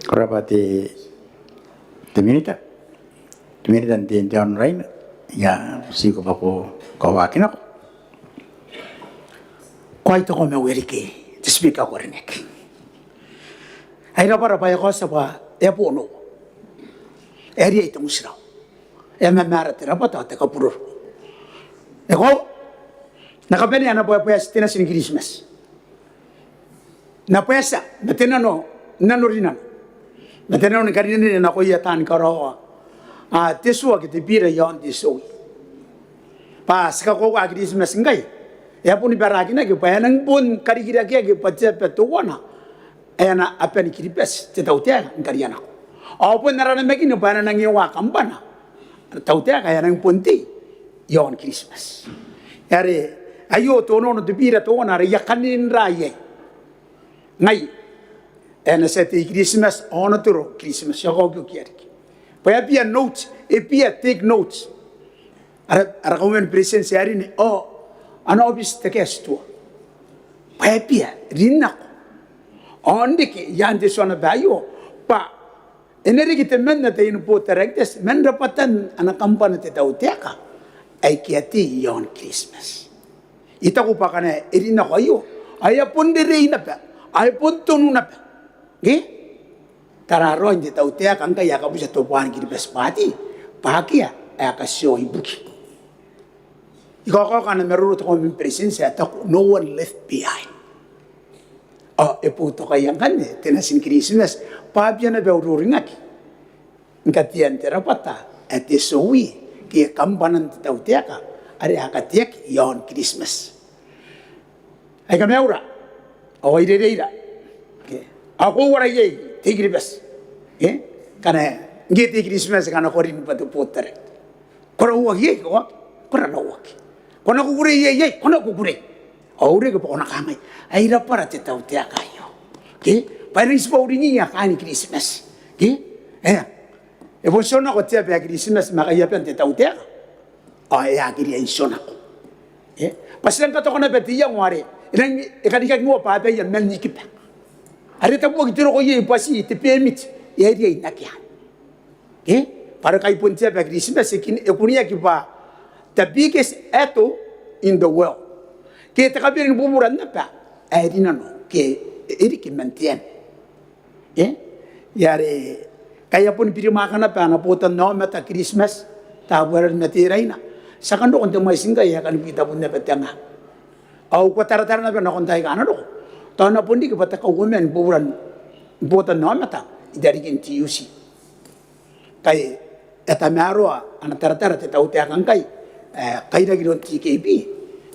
Ko rabwa te, te minita. Te minita n te, te aono n Raina, I a tiko bwa ko, ko waaki nako. Ko a itokoa ma uarereke te Speaker ae ko rineaki. Ai rabwarabwa e kaotia bwa e a buonoua. E a riai te motirawa. E a mamaara te rabwata ao te kaburoro. E koaua. N na kabanea ana bwaebwaeti te natin Kiritimati. N na bwaetia ma te nano, nanorinano ma te nano ni karinerine nakoia taani karaoa, a, te tua ke te bira iaon te SOE. Bwa ti kakoaua Kiritimati ngkai e a boni barakinaki bwa e a nangi bon karikirakeaki bwa te aba teuana ae ana aba ni Kiribati te tautaeka ni karianako. Ao bon ara namakina bwa e na nangi ewa kambana te tautaeka ae a nangi bon tei iaon Kiritimati. Are aio te onoono te bira teuana are I a kaninraa iai. Ngai ae N na tia tei Kiritimati ao N na toro Kiritimati, I a kaokiokia riki bwa e bia note, e bia take note ara, ara Kauoman ni Beretitenti ae rine ao ana aobiti te kaetitua bwa e bia rin nako ao n reke i aan te tua naba aio bwa e na reke temanna taian board directors man rabwatan ana kambana te tautaeka aike a tei iaon Kiritimati. I taku bwa akana e rin nako aio Ao e a bon rerei naba, ao e bon tonu naba. Ke? Tara raoi n te tautaeka ngkai ae kabuta teuana Kiribati bwa te, bwa akea ae katioa ibukin. I kaokaoka ana maroro te Kauoman ni Beretitenti ae taku no one left behind. Ao e boutokaia ngkanne te natin Kiritimati bwa a bia naba ururingaki ni katean te rabwata ae te SOE ke kambwanan te tautaeka are a kateaki iaon Kiritimati. Ai kamaura, ao ai rereira. Ke? Ao ko uara iai te I-Kiribati? Ke? Ngkana ngke te I-Kiritimati ngkana ko rin bwa te board director, ko rauaki iai, ko aki? Ko rarauaki. Ko na kukurei iai, iai, ko na kukurei. Ao e reke bwa ko na kangai, ai rabwara te tautaeka aio. Ke? Bwa e na itibwa uringiia kaain Kiritimati. Ke? E, e bon tionako te aba ae Kiritimati ma kaiaban te tautaeka. Ao e aki riai n tionako. E, bwa ti rang katoka naba te iango are e rang, e karikaki ngkoa bwa abaia man ikiba. Are tabuaki te roko iai bwa ti te permit, e a riai n akea. E, bwa are kai bon te aba ae Kiritimati e kin, e kuneaki bwa the biggest atoll in the world. Ke te kabere ni bubura naba ae rinano ke e riki man te ane. E, are kai a bon birimwaaka naba ana botannaomata Kiritimati, Tabuaeran ma Teraina. Ti a kan roko n te mwaiti ngkai ae kani bwi tabun naba te nga. Ao ko a taratara naba nakon taai aika a na roko, tao e na bon riki bwa te kauoman ni bubura ni botannaomata i rarikin TUC. Kai e a tamaroa ana taratara te tautaeka ngkai ae kairaki iroun TKP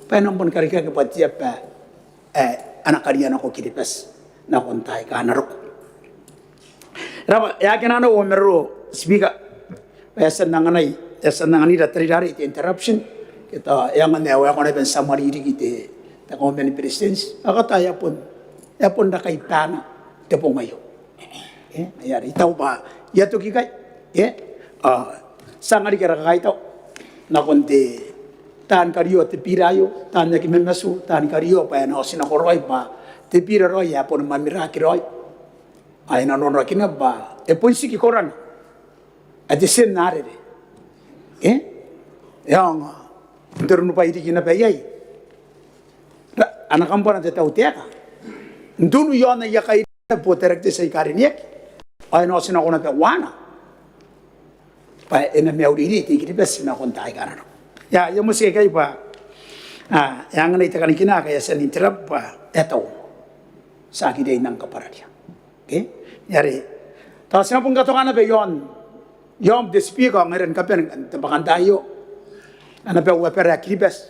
bwa e na boni karikaki bwa te aba ae ana karianako Kiribati nakon taai aika a na roko. E raba, e a kina naba au maroro, Speaker, bwa e a tia n anganai, e a tia n anganira tarira arei te interruption, ke tao e aonga n ae waekoa naba n summary riki te, te Kauoman ni Beretitenti. Ao kaota e a bon, e a bon rakai baana te bong aio. E, ai are I taku bwa I a toki ikai, e, ao ti a anga riki ara kakaitau nakon te, taan karioa te bira aio, taan aki mamatu, taan karioa bwa e na otinako raoi bwa te bira raoi ae boni mamiraki raoi. Ao e na nonoraki naba bwa e bon tiki korana ae te tia n arere, e, e aonga n toronibwai riki naba iai ra, ana kambana te tautaeka n tonu iaon aia kairiri board directors aika rineaki. Ao e na otinako naba uaana bwa e na maiureirei te I-Kiribati nakon taai aika a na roko. I a, I a motika ikai bwa, a, e anganai te kanikina ngkai I a tia n interrupt bwa e a tau. Ti aki riai n nang kabwararia. Ke? Ai are tao ti na bon katoka naba iaon, iaon te Speaker ao ngaira ni kabane n te bwakantaai aio. Ana bau abara ae Kiribati.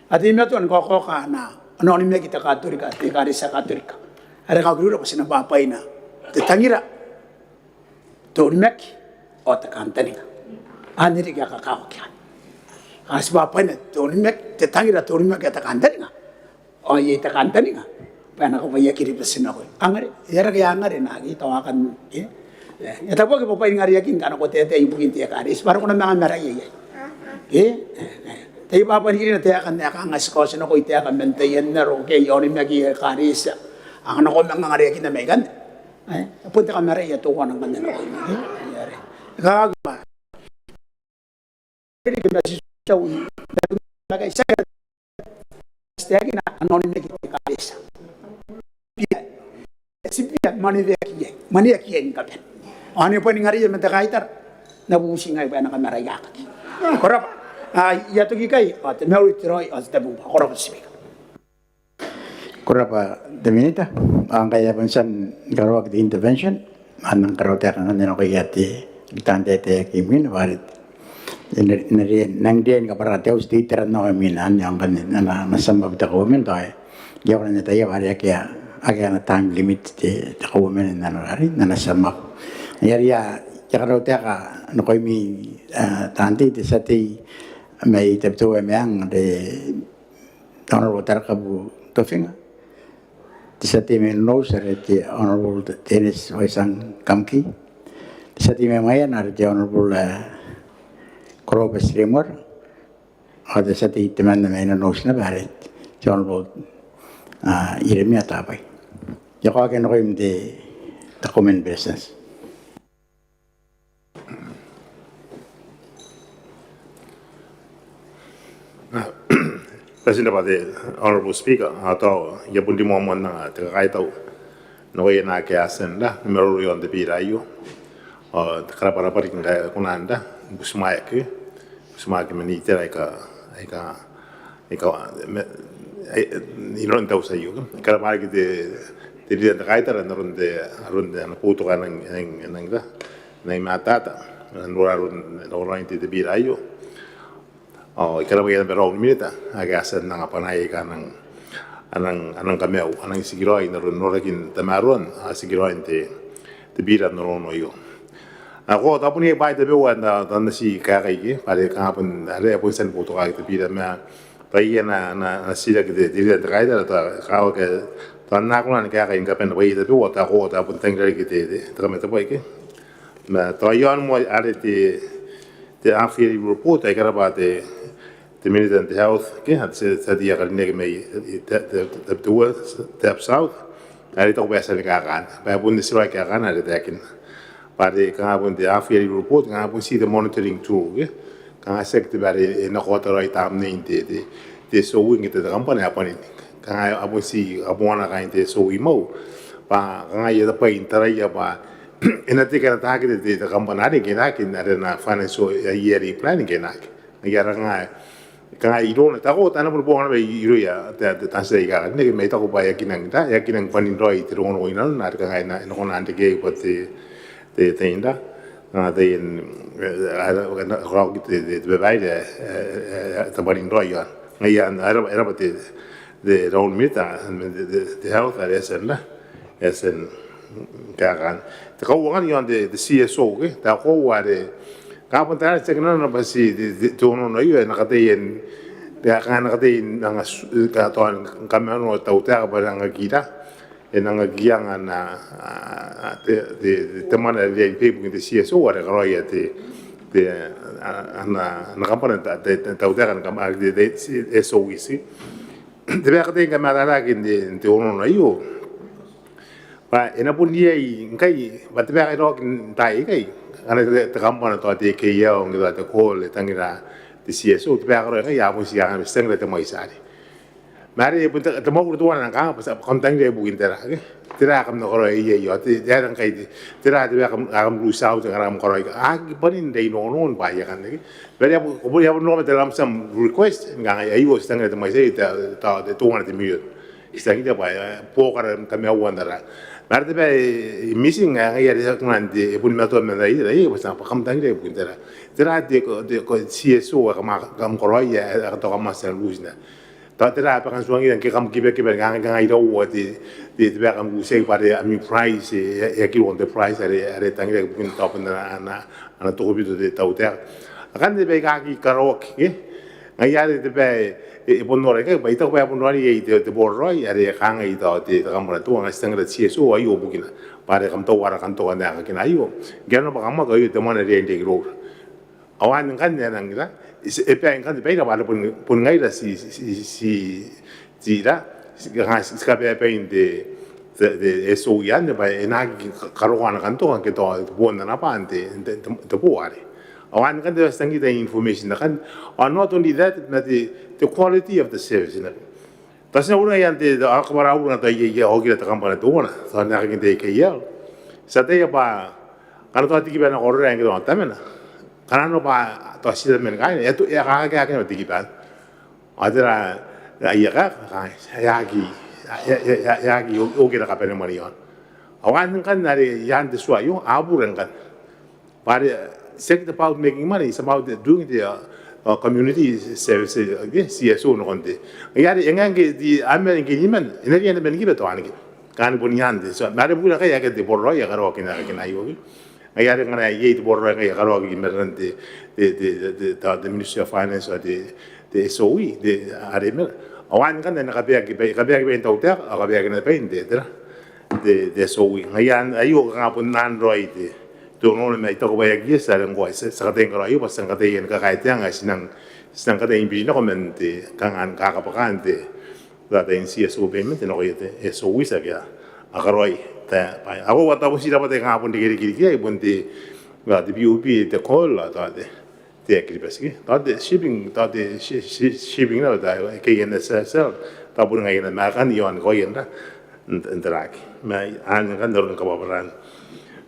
A teimatoa ni kaokaoka ana, ana onimaki te Katorika, te Ekaretia Katorika. Are e kaokirura bwa ti na bwabwaina te tangira, te onimaki ao te kantaninga. Anne riki ae kakawaki anne. Ao ti bwabwaina te onimaki, te tangira, te onimaki ao te kantaninga. Ao iai te kantaninga bwa e na kabwaia Kiribati nakoina. Angare, e a rake angare naake I taku akan, e, e a tabuaki bwabwain ngareakin kanakotaetae ibukin te Ekaretia bwa are ko na manga maraia iai. E, e, e. Tai bwabwain ngareakin te aeka n ae kanga ti kaotinako i taeka man taian aro ke aia onimaki Ekaretia. Ao ko na manga ngareakin mai ikanne. E, bon te kamaraia teuana ngkanne nakoina. E, e, are e kakawaki bwa riki ma ti tau i, ma ti taekina ana onimaki te Ekaretia. Bia, ti bia mwaneweaki iai, mwaneaki iai ni kabane. Ao ane bwain ngareia man te kaitara, N na bubuti ngai bwa e na kamaraiakaki. Ko rabwa. Ao I a toki ikai, ao te mauri, te raoi, ao te tabomoa. Ko rabwa Speaker. Ko rabwa te Minita. Ao ngkai e a bon tia ni karaoaki te intervention, ao N nang karaoa taekan anne nakoia te, taan taetae aike imwina bwa are e na, e na riai, nang riai ni kabwarara te Auti te itera nako imwina anne, ao ngkanne ana, ana sum up te Kauoman, tao e, I a kona n ataia bwa are akea, akea ana time limit te, te Kauoman n ana, are n ana sum up. Ai are I a, I a karaoa taeka nakoimi, a, taan tei, te tia tei mai Tabiteuea Meang, te Honourable Tarakabu Tofinga, te tia tei mai Nonouti are te Honourable Dennis Waisang Kamki, te tia tei mai Maiana are te Honourable, e, Korobati Remuera, ao te tia tei temanna mai Nonouti naba are te Honourable, a, Ieremia Tabai. I a kaokia nakoim te, te Kauoman ni Beretitenti. Ko rabwa te Honourable Speaker, ao tao I a bon rimoa moa n anga te kakaitau nakoia naake a tia n maroro iaon te bira aio. Ao te karabwarabwa riki ngkai ko na nora butimwaeaki, butimwaeaki man itera aika, aika, aika, inanon te auti aio. Karabwa riki te, te Leader n te Kaitara n aron te, aron te, ana boutoka ae e nang, e nang, e nang, e nang matata n aron, n aron te, te bira aio. Ao I karabwaia naba raou ni minita ake a tia n anga bwanaia aika a nang, a nang, a nang kamaiu, a nang tikiraoi n aron norakin tamaroan, a tikiraoi n te, te bira n aron aio. Ao ko tabu n iai bwai tabeua ae N na, N na ti kaekai iai, bwa are kanga bon are e a bon tia ni boutokaaki te bira ma bwa iai ana, ana, ana titiraki te, te Leader n te Kaitara, tao kakawaki, tao N na kona ni kaekai ni kabane bwai tabeua, tao ko tabu n tangira riki te, te, te kamatebwai ke. Ma tao iaon moa are te, te half yearly report, I karabwa te, te Minita n te Health ke, te, te, te tia tei ae karineaki mai te, te, te, te, te South, are I taku bwa e a tia ni kaekaaki, bwa e bon titiraoi kaekaana are taekinna. Bwa are kanga bon te half yearly report, kanga bon ti te monitoring tool ke. Kanga tiaki te bwa are e na kaota raoi tamnein te, te, te SOE ke te, te kambana ae bwanin. Kanga a bon ti kabongana kaain te SOE mau bwa kanga iai te bwai n taraia bwa e na teke ana target te, te kambana are ngke e na aki, are ana financial yearly plan ngke e na aki. Ngaia are kanga, kanga irouna, tao ko tana boni bongana bwa irouia te, te, taan tei aika a karineaki, ma I taku bwa e aki nang, e aki nang bwanin raoi te rongorongo inanon are kanga e na, e na kona n reke bwa te, te, te inda, a, te, e, a, a, a, te, te, te babaire, e, e, e, te bwanin raoi iaon. Ngaia are, are bwa te, te raou ni minita, te, te, te Health are e a tia n, e a tia n kaekaana. Te kauoua ngkanne iaon te, te CSO ke, tao koaua are kanga bon tara tiaki nanona bwa ti, te, te, te onoono aio e na kataia n, e a, kanga e na kataia n anga su-, ka tao ni kamanoa te tautaeka bwa e na angaki ra, e na angaki anga ana, a, te, te, te, te mwane are riai ni bwai ibukin te CSO are karaoia te, te, a, ana, ana kambana te, te, te tautaeka ni kam-, a, te, te, te SOE. Te bwai ae kataia ni kamatataaki n te, n te onoono aio bwa e na bon riai ngkai bwa te bwai ae karaoaki n taai aikai, ngkana te, te kambana tao te KL ke tao te Coal e tangira te CSO, te bwai ae karaoia ngkai a bon ti kanga ti tangira te mwaiti arei. Ma are e bon te, te mwakuri teuana ngkai bwa ti a, kam tangira ibukin tera ke? Tera ae kam na karaoia iai, ao te, tera ngkai te, tera te bwai ae kam, ae kam lose out ngkana kam karaoia, a aki bwanin te inongonon bwaai akanne ke. Bwa are e a bon, ko bon, e a bon roko ma te lump sum request, ngkai aio ti tangira te mwaiti arei, te, te, te teuana te mirion. Ti tangiria bwa e, buokara ni kamaiua n tara. Ma are te bwai ae missing, ngaia are e a kona n te, e boni matoa ma tera, e, bwa ti a, bwa kam tangira ibukin tera. Tera te, te, te CSO ae kam, kam karaoia, ae, ae tao kam a tia n lose naba. Tao tera ae bwa kam tuangira ngke kam kibakiba, kanga, kanga iraua te, te, te bwai ae kam lose iai bwa are ami price, e, e, e aki roko n te price are, are tangiraki ibukin tao bon ana, ana, ana tokobito te tautaeka. Akanne baika aki karaoaki, e? Ngaia are te bwai ae e, e bon noora ikai, bwa I taku bwa e bon noora iai te, te boraraoi are kangai tao te, te kambana teuana, ngkai ti tangira te CSO aio bukina. Bwa are kam taua ara kantoka n aekakina aio. Ngke arona bwa kam aki, aio te mwane are e riai n reke iroura. Ao anne ngkanne ae nang ira, e, e bwaai ngkanne baira bwa are bon, bon ngaira ti, ti, ti, ti ira, ti, kanga ti, ti kabaebain te, te, te SOE anne bwa e na aki ka-, karokoa ana kantoka ngke tao boon ana bwaa n te, te, te, te boo arei. Ao anne ngkanne ti tangira te information akanne. Ao not only that, ma te, te quality of the service naba. Tao ti na uringa ian te, te, a kabwara uringa tao iai, iai okira te kambana teuana. Tao n aekakin te KL. Ti ataia bwa ngkana tao te kiba e na karaoia ngke tao tamena, ngkana nanona bwa tao ti tamena kaaina, e a tu, e a kakaeaki naba te kiba. Ao tera ae e a kaeka, e a aki, e a, e a, e a, e a aki o-, okira kabanemwane iaona. Ao anne ngkanne are ian te tua aio, a bure ngkanne. Bwa are, it's not about making money, it's about doing the, uh, uh, community service, uh, CSO nakon te. Ngaia are, e ngae ngke ti, a mena ngke niman, e na riai naba ni kiba teuana ke. Kanga bon ian te. So, ma are bukina ngkai akea te boraraoi ae karaoaki n aekakina aio ke. Ngaia are ngkana iai te boraraoi ngkai ae karaoaki i marenan te, te, te, te, te, te Ministry of Finance ao te, te SOE, te, are mena. Ao anne ngkanne e na kabaeaki bwai, kabaeaki bwain tautaeka, ao kabaeaki naba bwain te, tera, te, te SOE. Ngaia aio kanga bon nang raoi te, te onoono ma I taku bwa e aki eti are ngkoa, ti a, ti a kataia ni karaoia, bwa ti a kataia ni kakaea te anga ae ti nang, ti nang kataia ni biri nako man te, kanga ni kakabwakaan te, tao taian CSO payment nakoia te SOEs ake a karaoi. Tao, bwa, ao ko a tabo ti rabwa te kanga bon te kerikiriki ae, bon te, tao te PUB, te Coal, tao te, te Air Kiribati ke tao te shipping, tao te shi- shi- shipping naba tao KNSSL, tao bon ngaia naba ma akanne iaon koaua n te n te raki ma anne ngkanne aron kabwarabwaran.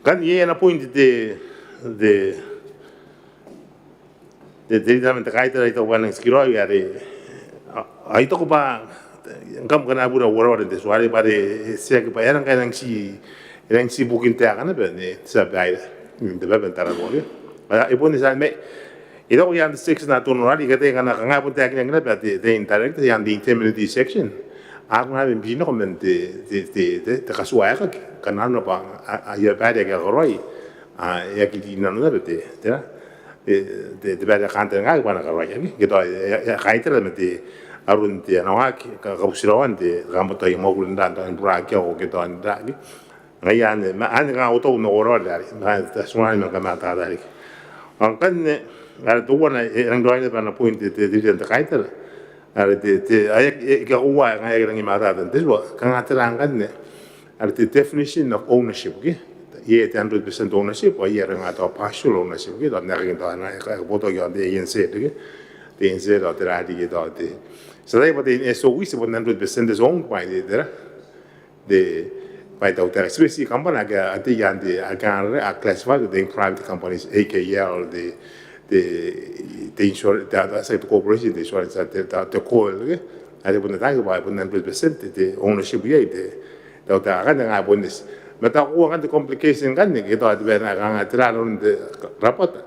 Ngkanne iai ana point te te te te Leader man te Kaitara, I taku bwa e nang tikiraoi are I taku bwa ngkam kanga bure wareware n te tua are bwa are e tiaki bwa e nang kanga e nang ti e nang ti bukin taeka naba n te tia babaire n te baba n tararua ke. E bon tia ma I taku ian te section ae tano are I kataia ngkana kanga bon taekinaki naba te te director ian te indemnity section a kona naba ni biri nako man te te te te katuaaeaki ngkana nanona bwa aia babaire ake a karaoi a e aki rin nanona naba te te te te babaire ae kantaningaaki bwa a na karaoia ke tao e kaitara ma te aron te ana waaki kabutiraoan te kambana tao aia mwakuri n ra tao ni buraaki ao ke tao n ra ke. Ngaia anne ma anne kanga au taku n au wareware are ma te tia tei ae karineaki ma kamatata riki. Ao ngkanne are teuana e rangi n raoiroi naba ana point te te Leader n te Kaitara are te te ae e kakoaua kanga e rangi ni matata n te tua kanga tera ngkanne are te definition of ownership ke. Iai te hundred percent ownership ao iai are kanga tao partial ownership ke tao n aekakin tao ana e kabotaki iaon te ANZ ke te ANZ ao tera riki tao te ti ataia bwa te SOEs bon hundred percent is owned by te tera te by tautaeka, especially kambana ake a tei ian te ake a classified te private companies, AKL, te te te insurance, te te corporation, te insurance, te te COIL ke are bon ataaki bwa bon hundred percent te ownership iai te tautaeka akanne kanga bon eti ma tao ko akan te complication ngkanne ke tao te bwai ae kanga tera nanon te rabwata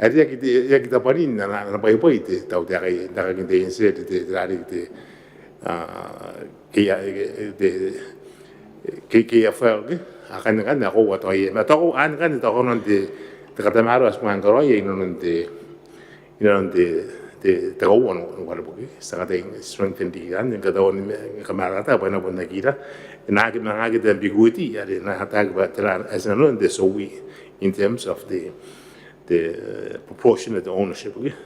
are e aki te e aki tabwanin ana ana bwaibwai te tautaeka ae n aekakin te ANZ te tera riki te a KFL ke akanne ngkanne a koaua tao iai ma tao anne ngkanne tao kanoan te katamaroa ae ti kona ni karaoia inanon te inanon te te kauoua n uareboki ti a kataia n strengthen riki anne ni katauan ni kamatata bwa e na bon aki ira e na aki manga aki te ambiguity are e na ataaki bwa tera ae ti na noria n te SOE in terms of the the proportionate ownership ke.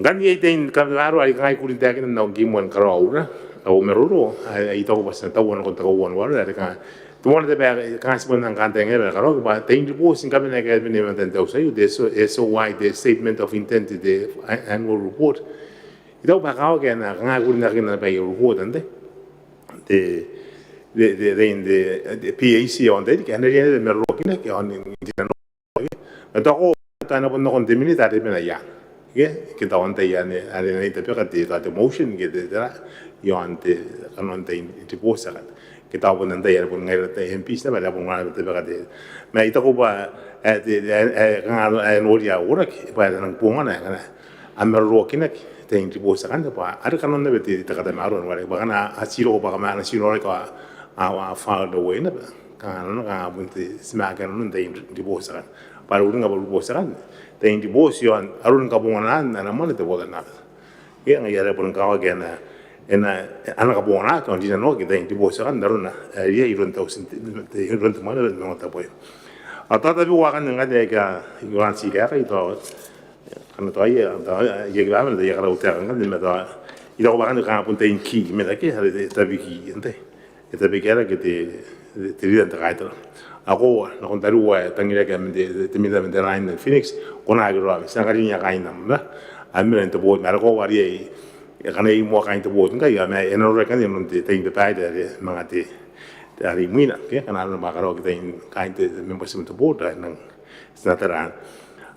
Ngkanne iai te katamaroa are I kangai kuri n taekina n au ngke I moan karaoa au maroro ae I taku bwa ti na taua nakon te kauoua n uareboki are kanga teuana te bwai ae kanga ti bon nang kantaningaia bwa e na karaoaki bwa te ribooti ni kabane ae kabanea i matan te auti aio te SOI, te statement of intent, te annual report. I taku bwa e kakawaki ae e na kanga kuri n aekaki naba aia report anne te te te te PAC ao n tairiki ae e na riai naba ni maroroakinaki ao n rinanoaki. Ma tao ko tao e na bon nakon te minita are e mena iai ke ke tao antai anne are e na itabeka te tao te motion ke te tera iaon te kanoan te ribooti akanne ke tao bon antai are bon ngaira te MPs naba are a bon kona naba n tabeka te ma I taku bwa ae te ae kanga ae noria aoraki bwa e nang bongana ae ngkana a maroroakinaki te ribooti akanne bwa are kanoan naba te katamaroa n uareboki bwa ngkana a ti roko bwa kanga a na ti noria ae a filed away naba kanga nanona kanga bon te ti manga kanga nanon te ribooti akanne bwa are uringnga bwa ribooti akanne te ribooti iaon aron kabonganaan ana mwane te botannaomata. Ke ngaia are bon kakawaki ae e na e na ana kabonganaaki ao n rinanoaki te ribooti akanne n arona ae riai iroun te auti n te iroun te mwane n ongotabwai. Ao tao tabeua akanne ngkanne aika I kona n ti kaekai tao kanga tao aia tao aia kibamana tao aia karau taeka ngkanne ma tao I taku bwa akanne kanga bon te key mena ke are te tabeki antai e tabeki ae rake te te Leader n te Kaitara. Ao koaua nakon tariu ae tangiraki ae man te te minita man te line n Phoenix ko na aki rawa ma ti nang karinea kaain am a mena n te booti ma are koaua riai akana iai moa kaain te booti ngkai ao ma e na norakinaki nanon te tain babaire are manga te are imwina ke akana nanona bwa a karaoaki tain kaain te members man te booti ae nang ti na tara.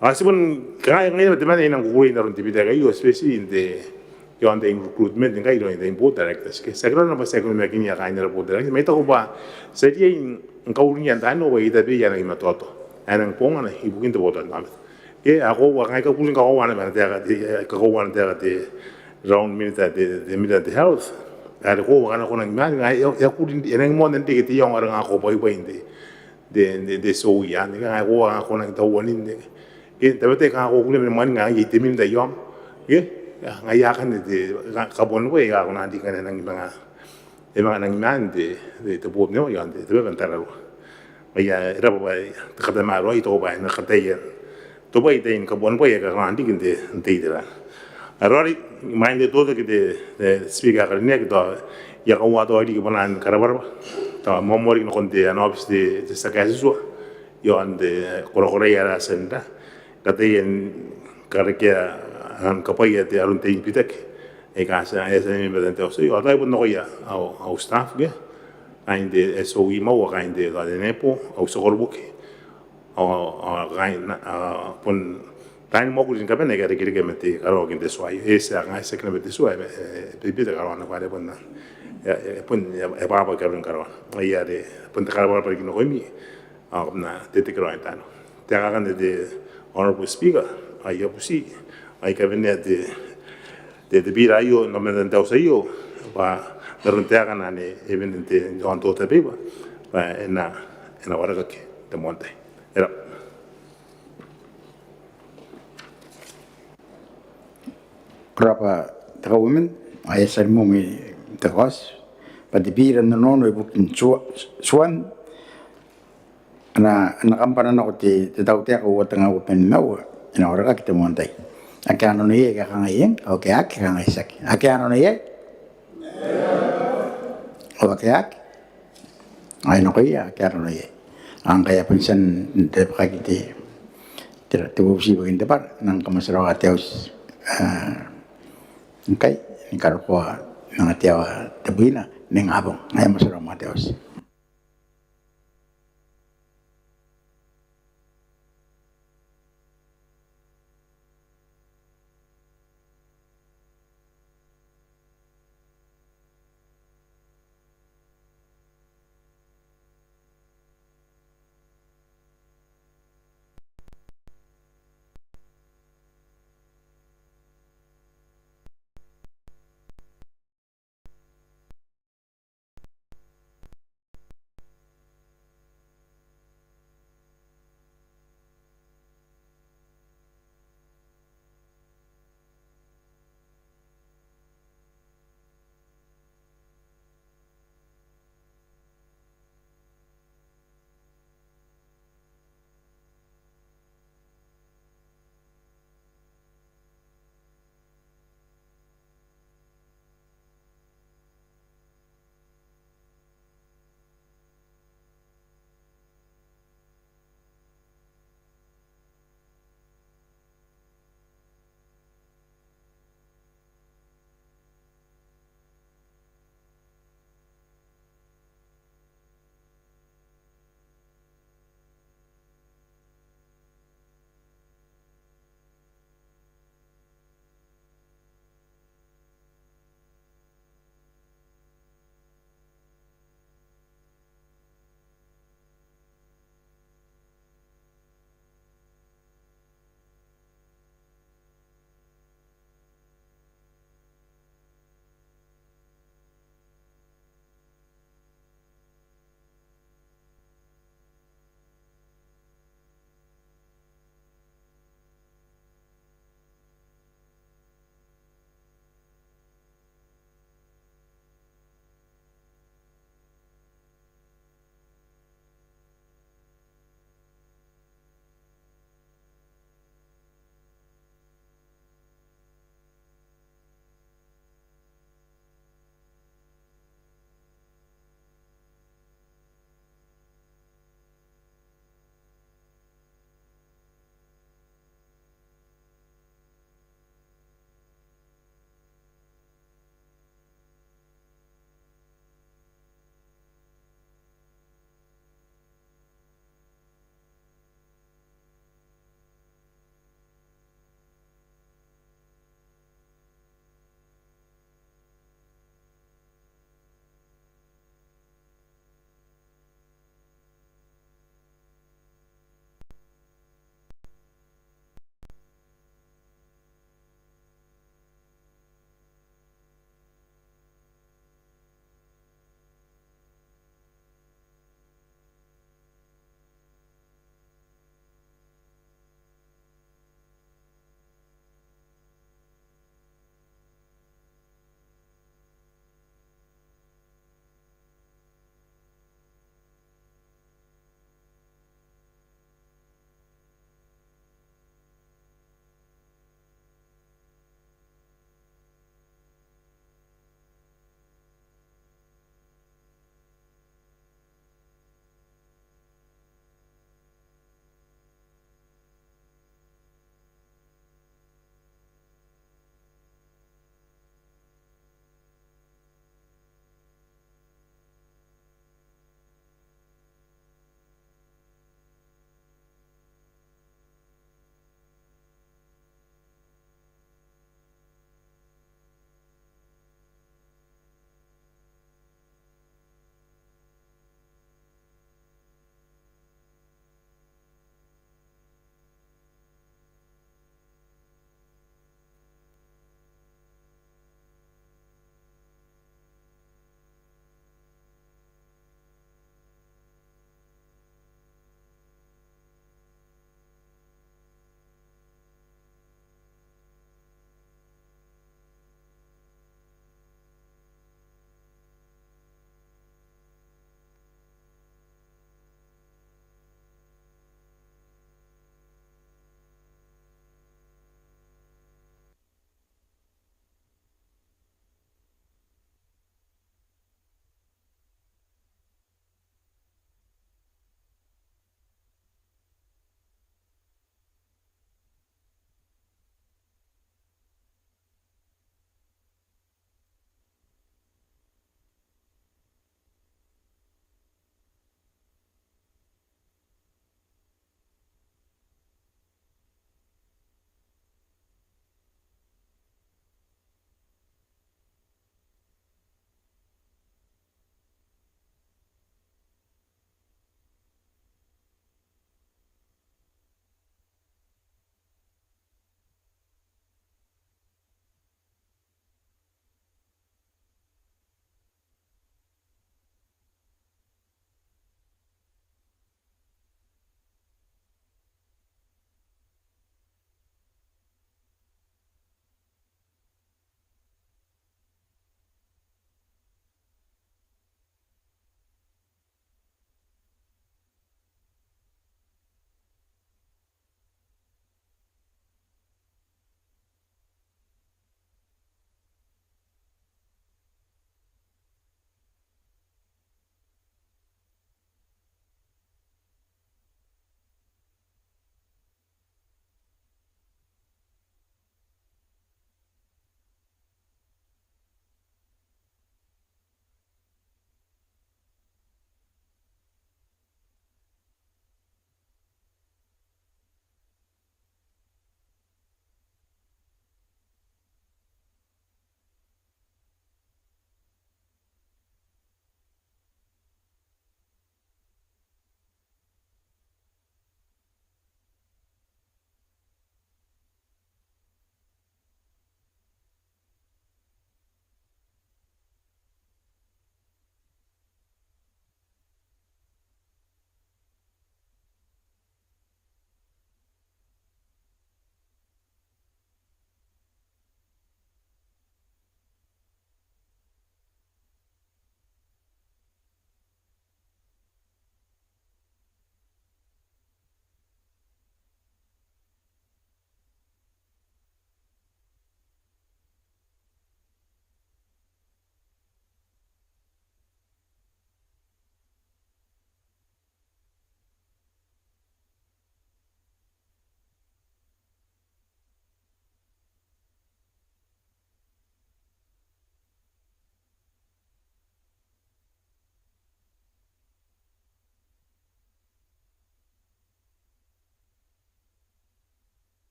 Ao ti bon kangai ngai naba temanna ae I nang kukurei n aron te bitaki aio especially n te iaon te recruitment ngkai iroun te board directors ke ti aki rawa naba ti aki onimakinia kaain ara board directors ma I taku bwa ti riai n kauringia n taai nako bwa iai tabeia ae nang matoatoa ae nang bongana ibukin te botannaomata. Ke a koaua kangai I kakukurei n kakoaua naba ana taeka te kakoaua ana taeka te rau minita te minita te health are koaua kanga ko nang imwain ngai e a kuri e nang moan reke te iango are kanga ko bwaibwai n te te te te SOE anne kanga ko a ko nang tauanin ke tabetai kanga ko kuria mani mwaninga iai te minita iaom ke ngaia akanne te kabuanibwai ae ko nang riki ngkana e nang manga e manga nang maan te te board member iaon te te baba n tararua. Ngaia e raba bwa te katamaroa I taku bwa e na kataia n tobwai tain kabuanibwai aika kanga n riki n te n te itera. Ao raoiroi imwain te totaki te te Speaker ae karineaki tao I a kaua tao riki bwanaan karabwarabwa tao moamoa riki nakon te ana aobiti te te tia kaetitua iaon te korakoraia ara tia n ra kataia n karekea, a, kabwaia te aron te I-Botaki aika a tia, a tia ni member n te auti aio. Ao tao bon nakoia au, au staff ke kaain te S O E, ma kaain te, te NEPO, au tia koroboki. Ao, ao kaain, a, bon taan mwakuri ni kabane aika a irekereke ma te karaoaki n te tua aio. E tia, kanga e tiaki naba te tua, e, e, e bebete karaoana bwa are bon, e, e, bon, e, e bwabwaka aron karaoana. Ai are bon te karabwarabwa riki nakoimi. Ao kam na tekeraoi n taai nako. Te taeka akanne te Honourable Speaker, ao I a bubuti, ao I kawenea te, te, te bira aio, n aomata n te auti aio, bwa n aron taekana ane e wene n te, n te Order Paper, bwa e na, e na warekaki n te moan tai. E rab'a. Ko rabwa te Kauoman, ao e a tia ni moa te kaoti bwa te bira n onoono ibukin tua-, tuan ana, ana kambana nako te, te tautaeka uoua tenga uabwi ma nimaua e na warekaki n te moan tai. Ake a nano iai a kangai eng, ao ake aki a kangai tiaki. Ake a nano iai? Ao ake aki? Ai nakoia ake a nano iai. Ao ngkai a bon tia n tabekaki te, te, te bubuti ibukin te bwara, N nang kamotirawa te auti, a, ngkai ni karokoa manga te aoa tebwina ningabong. Ai motirawa ma te auti.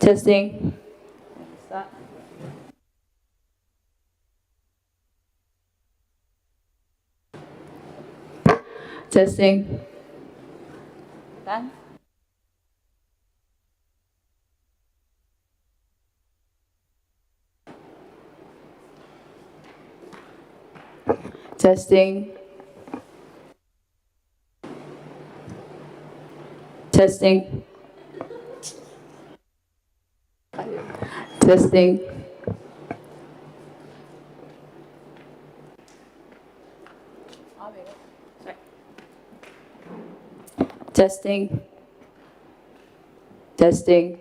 Testing. Testing. Done. Testing. Testing. Testing. Testing. Testing.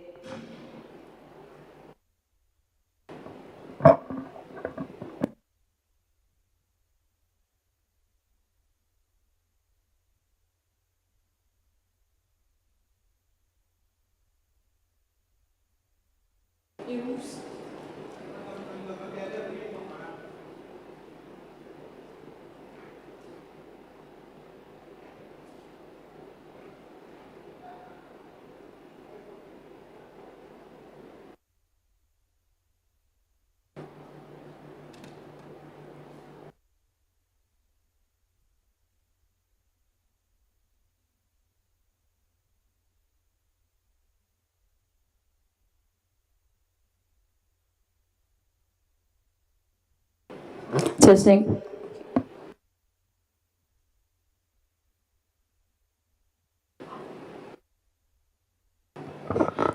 Testing.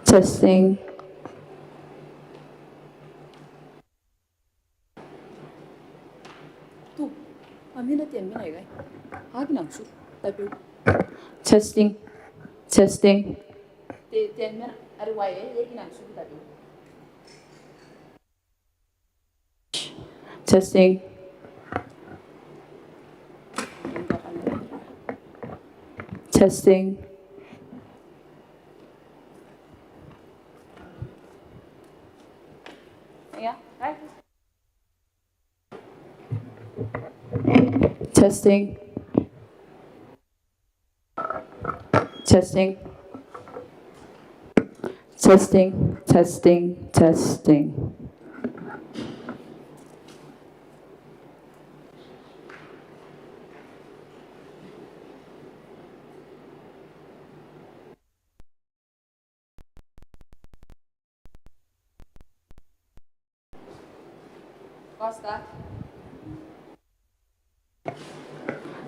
Testing. Tu, a mena te a mena ikai. A aki nang tiku tabeu. Testing. Testing. Te, te a mena, are e, e aki nang tiku tabeu. Testing. Testing. Yeah, right. Testing. Testing. Testing, testing, testing.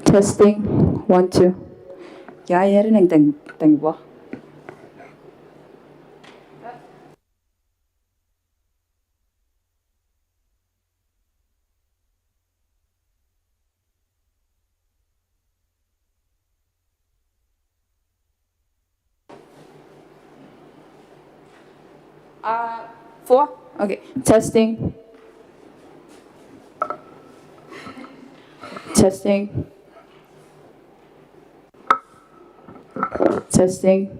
Testing, one, two. Ia, e a rang tang, tang bwa. Uh, four? Okay. Testing. Testing. Testing.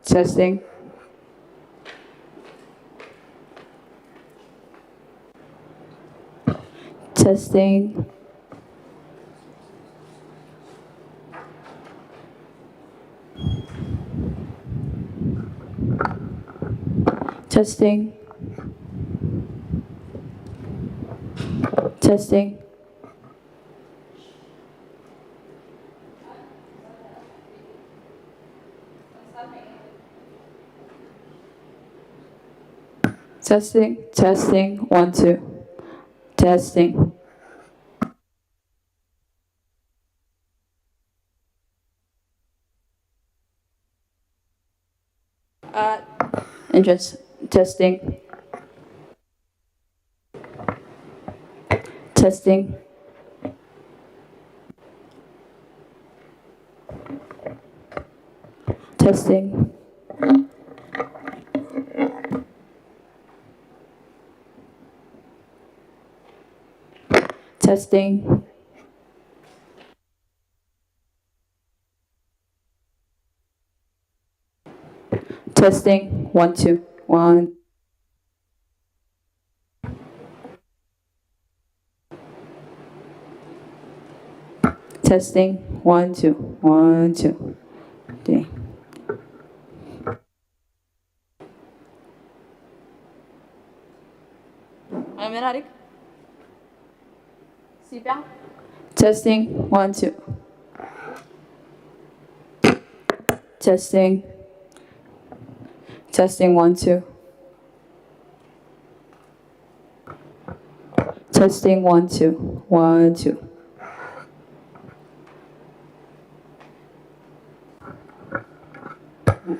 Testing. Testing. Testing. Testing. Testing, testing, one, two. Testing. Uh, and just testing. Testing. Testing. Testing. Testing. One, two. One. Testing. One, two. One, two. Testing. Am I ready? Sit down. Testing, one, two. Testing. Testing, one, two. Testing, one, two. One, two.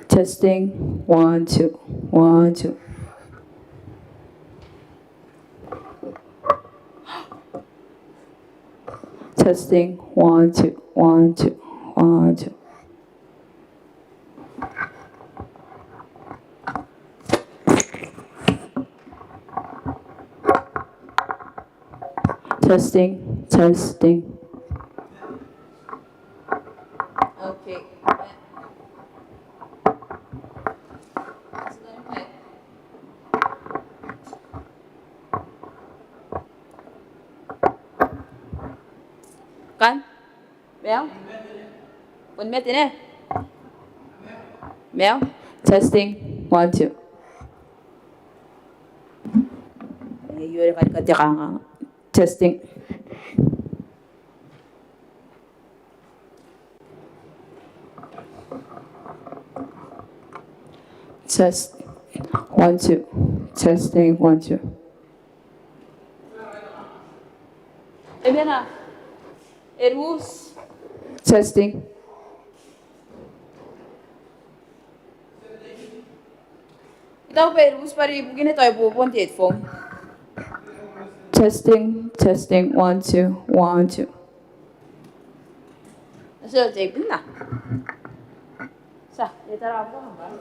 Testing, one, two. One, two. Testing, one, two. One, two. One, two. Testing, testing. Okay. Kan? Meo? Bon mete ne? Meo? Testing. One, two. Testing. Test. One, two. Testing. One, two. Ebena. Erus. Testing. Itau bwa erus bwa ibukina tao e bobon te headphone. Testing, testing, one, two, one, two. So, te bina. Sa, e tara ko ba.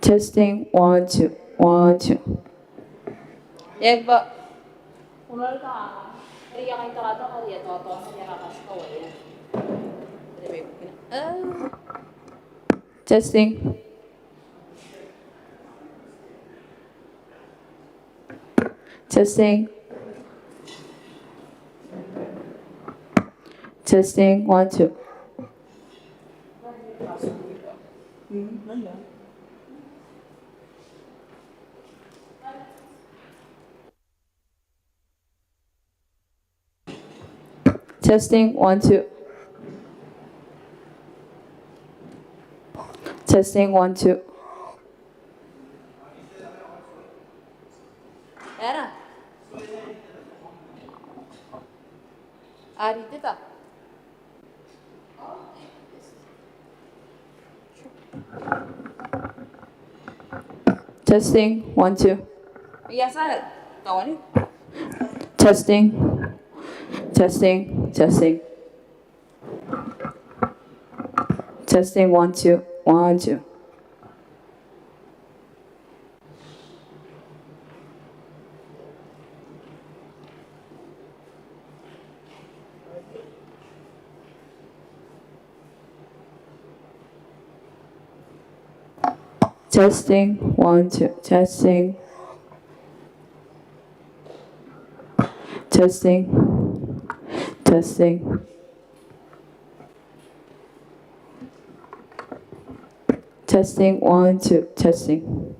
Testing, one, two, one, two. Ekba. Testing. Testing. Testing, one, two. Testing, one, two. Testing, one, two. Era. Ari teta. Testing, one, two. Testing, testing, testing. Testing, one, two, one, two. Testing, one, two, testing. Testing, testing. Testing, one, two, testing.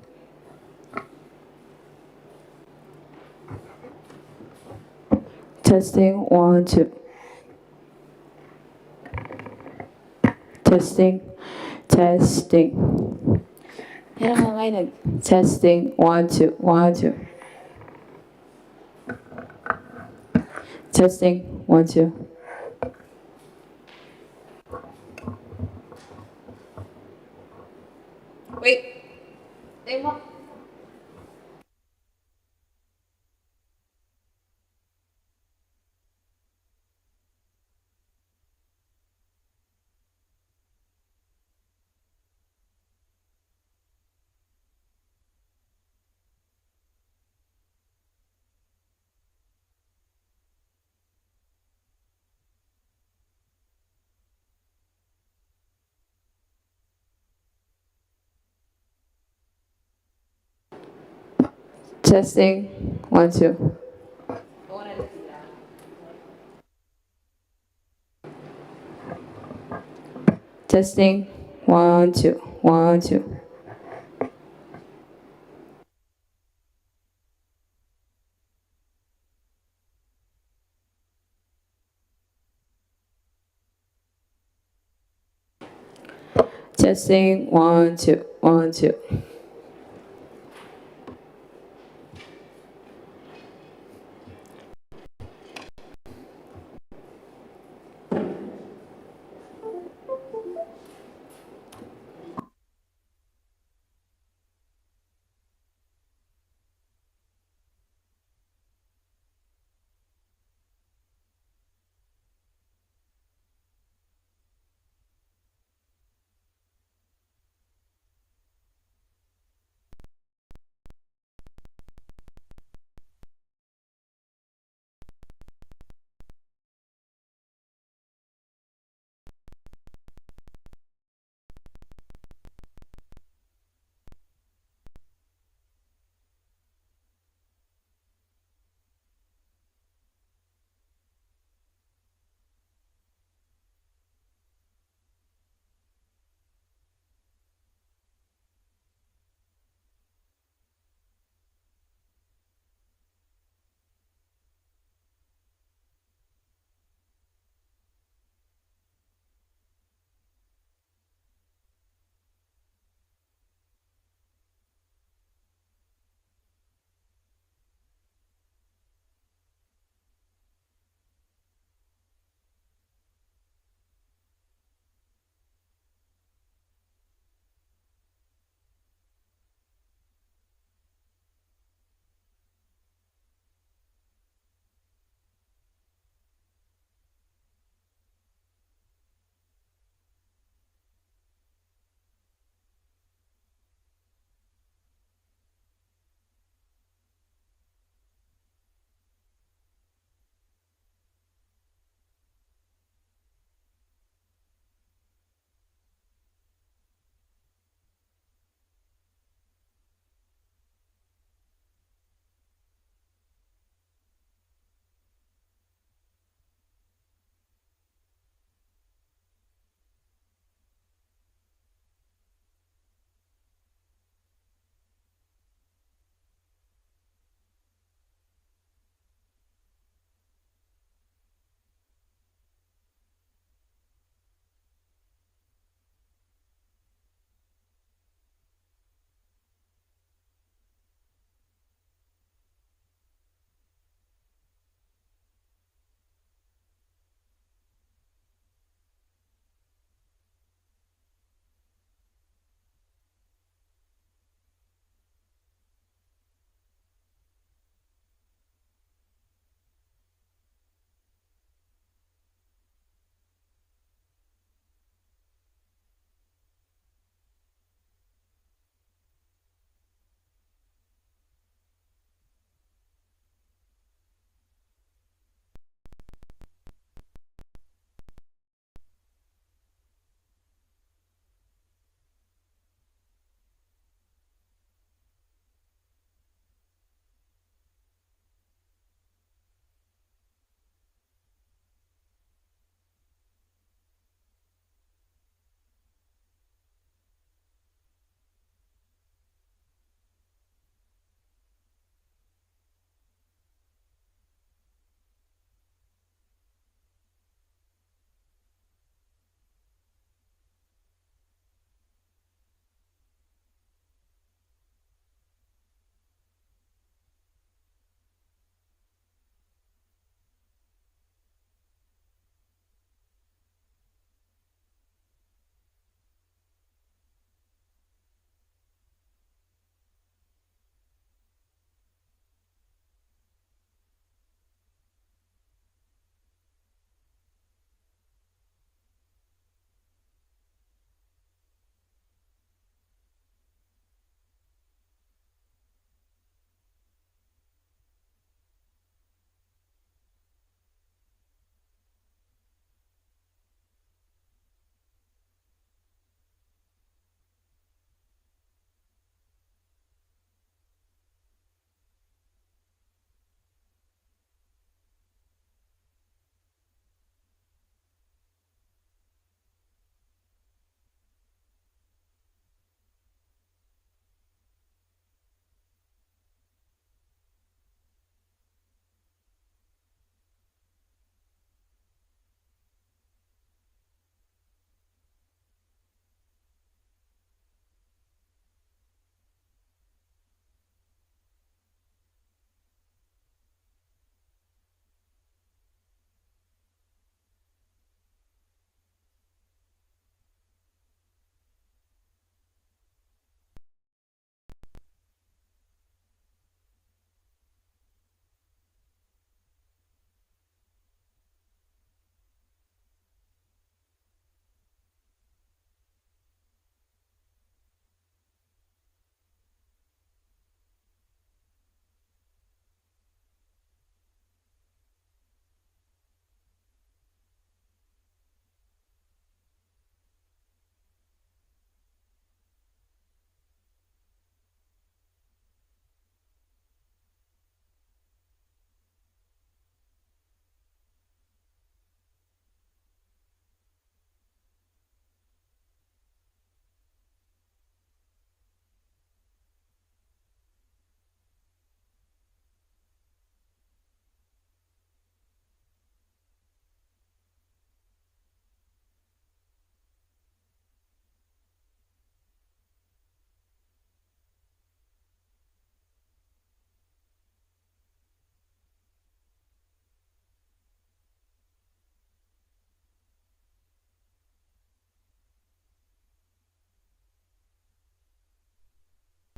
Testing, one, two. Testing, testing. Testing, one, two, one, two. Testing, one, two. Wait. They want Testing, one, two. Testing. One, two. One, two. Testing. One, two. One, two.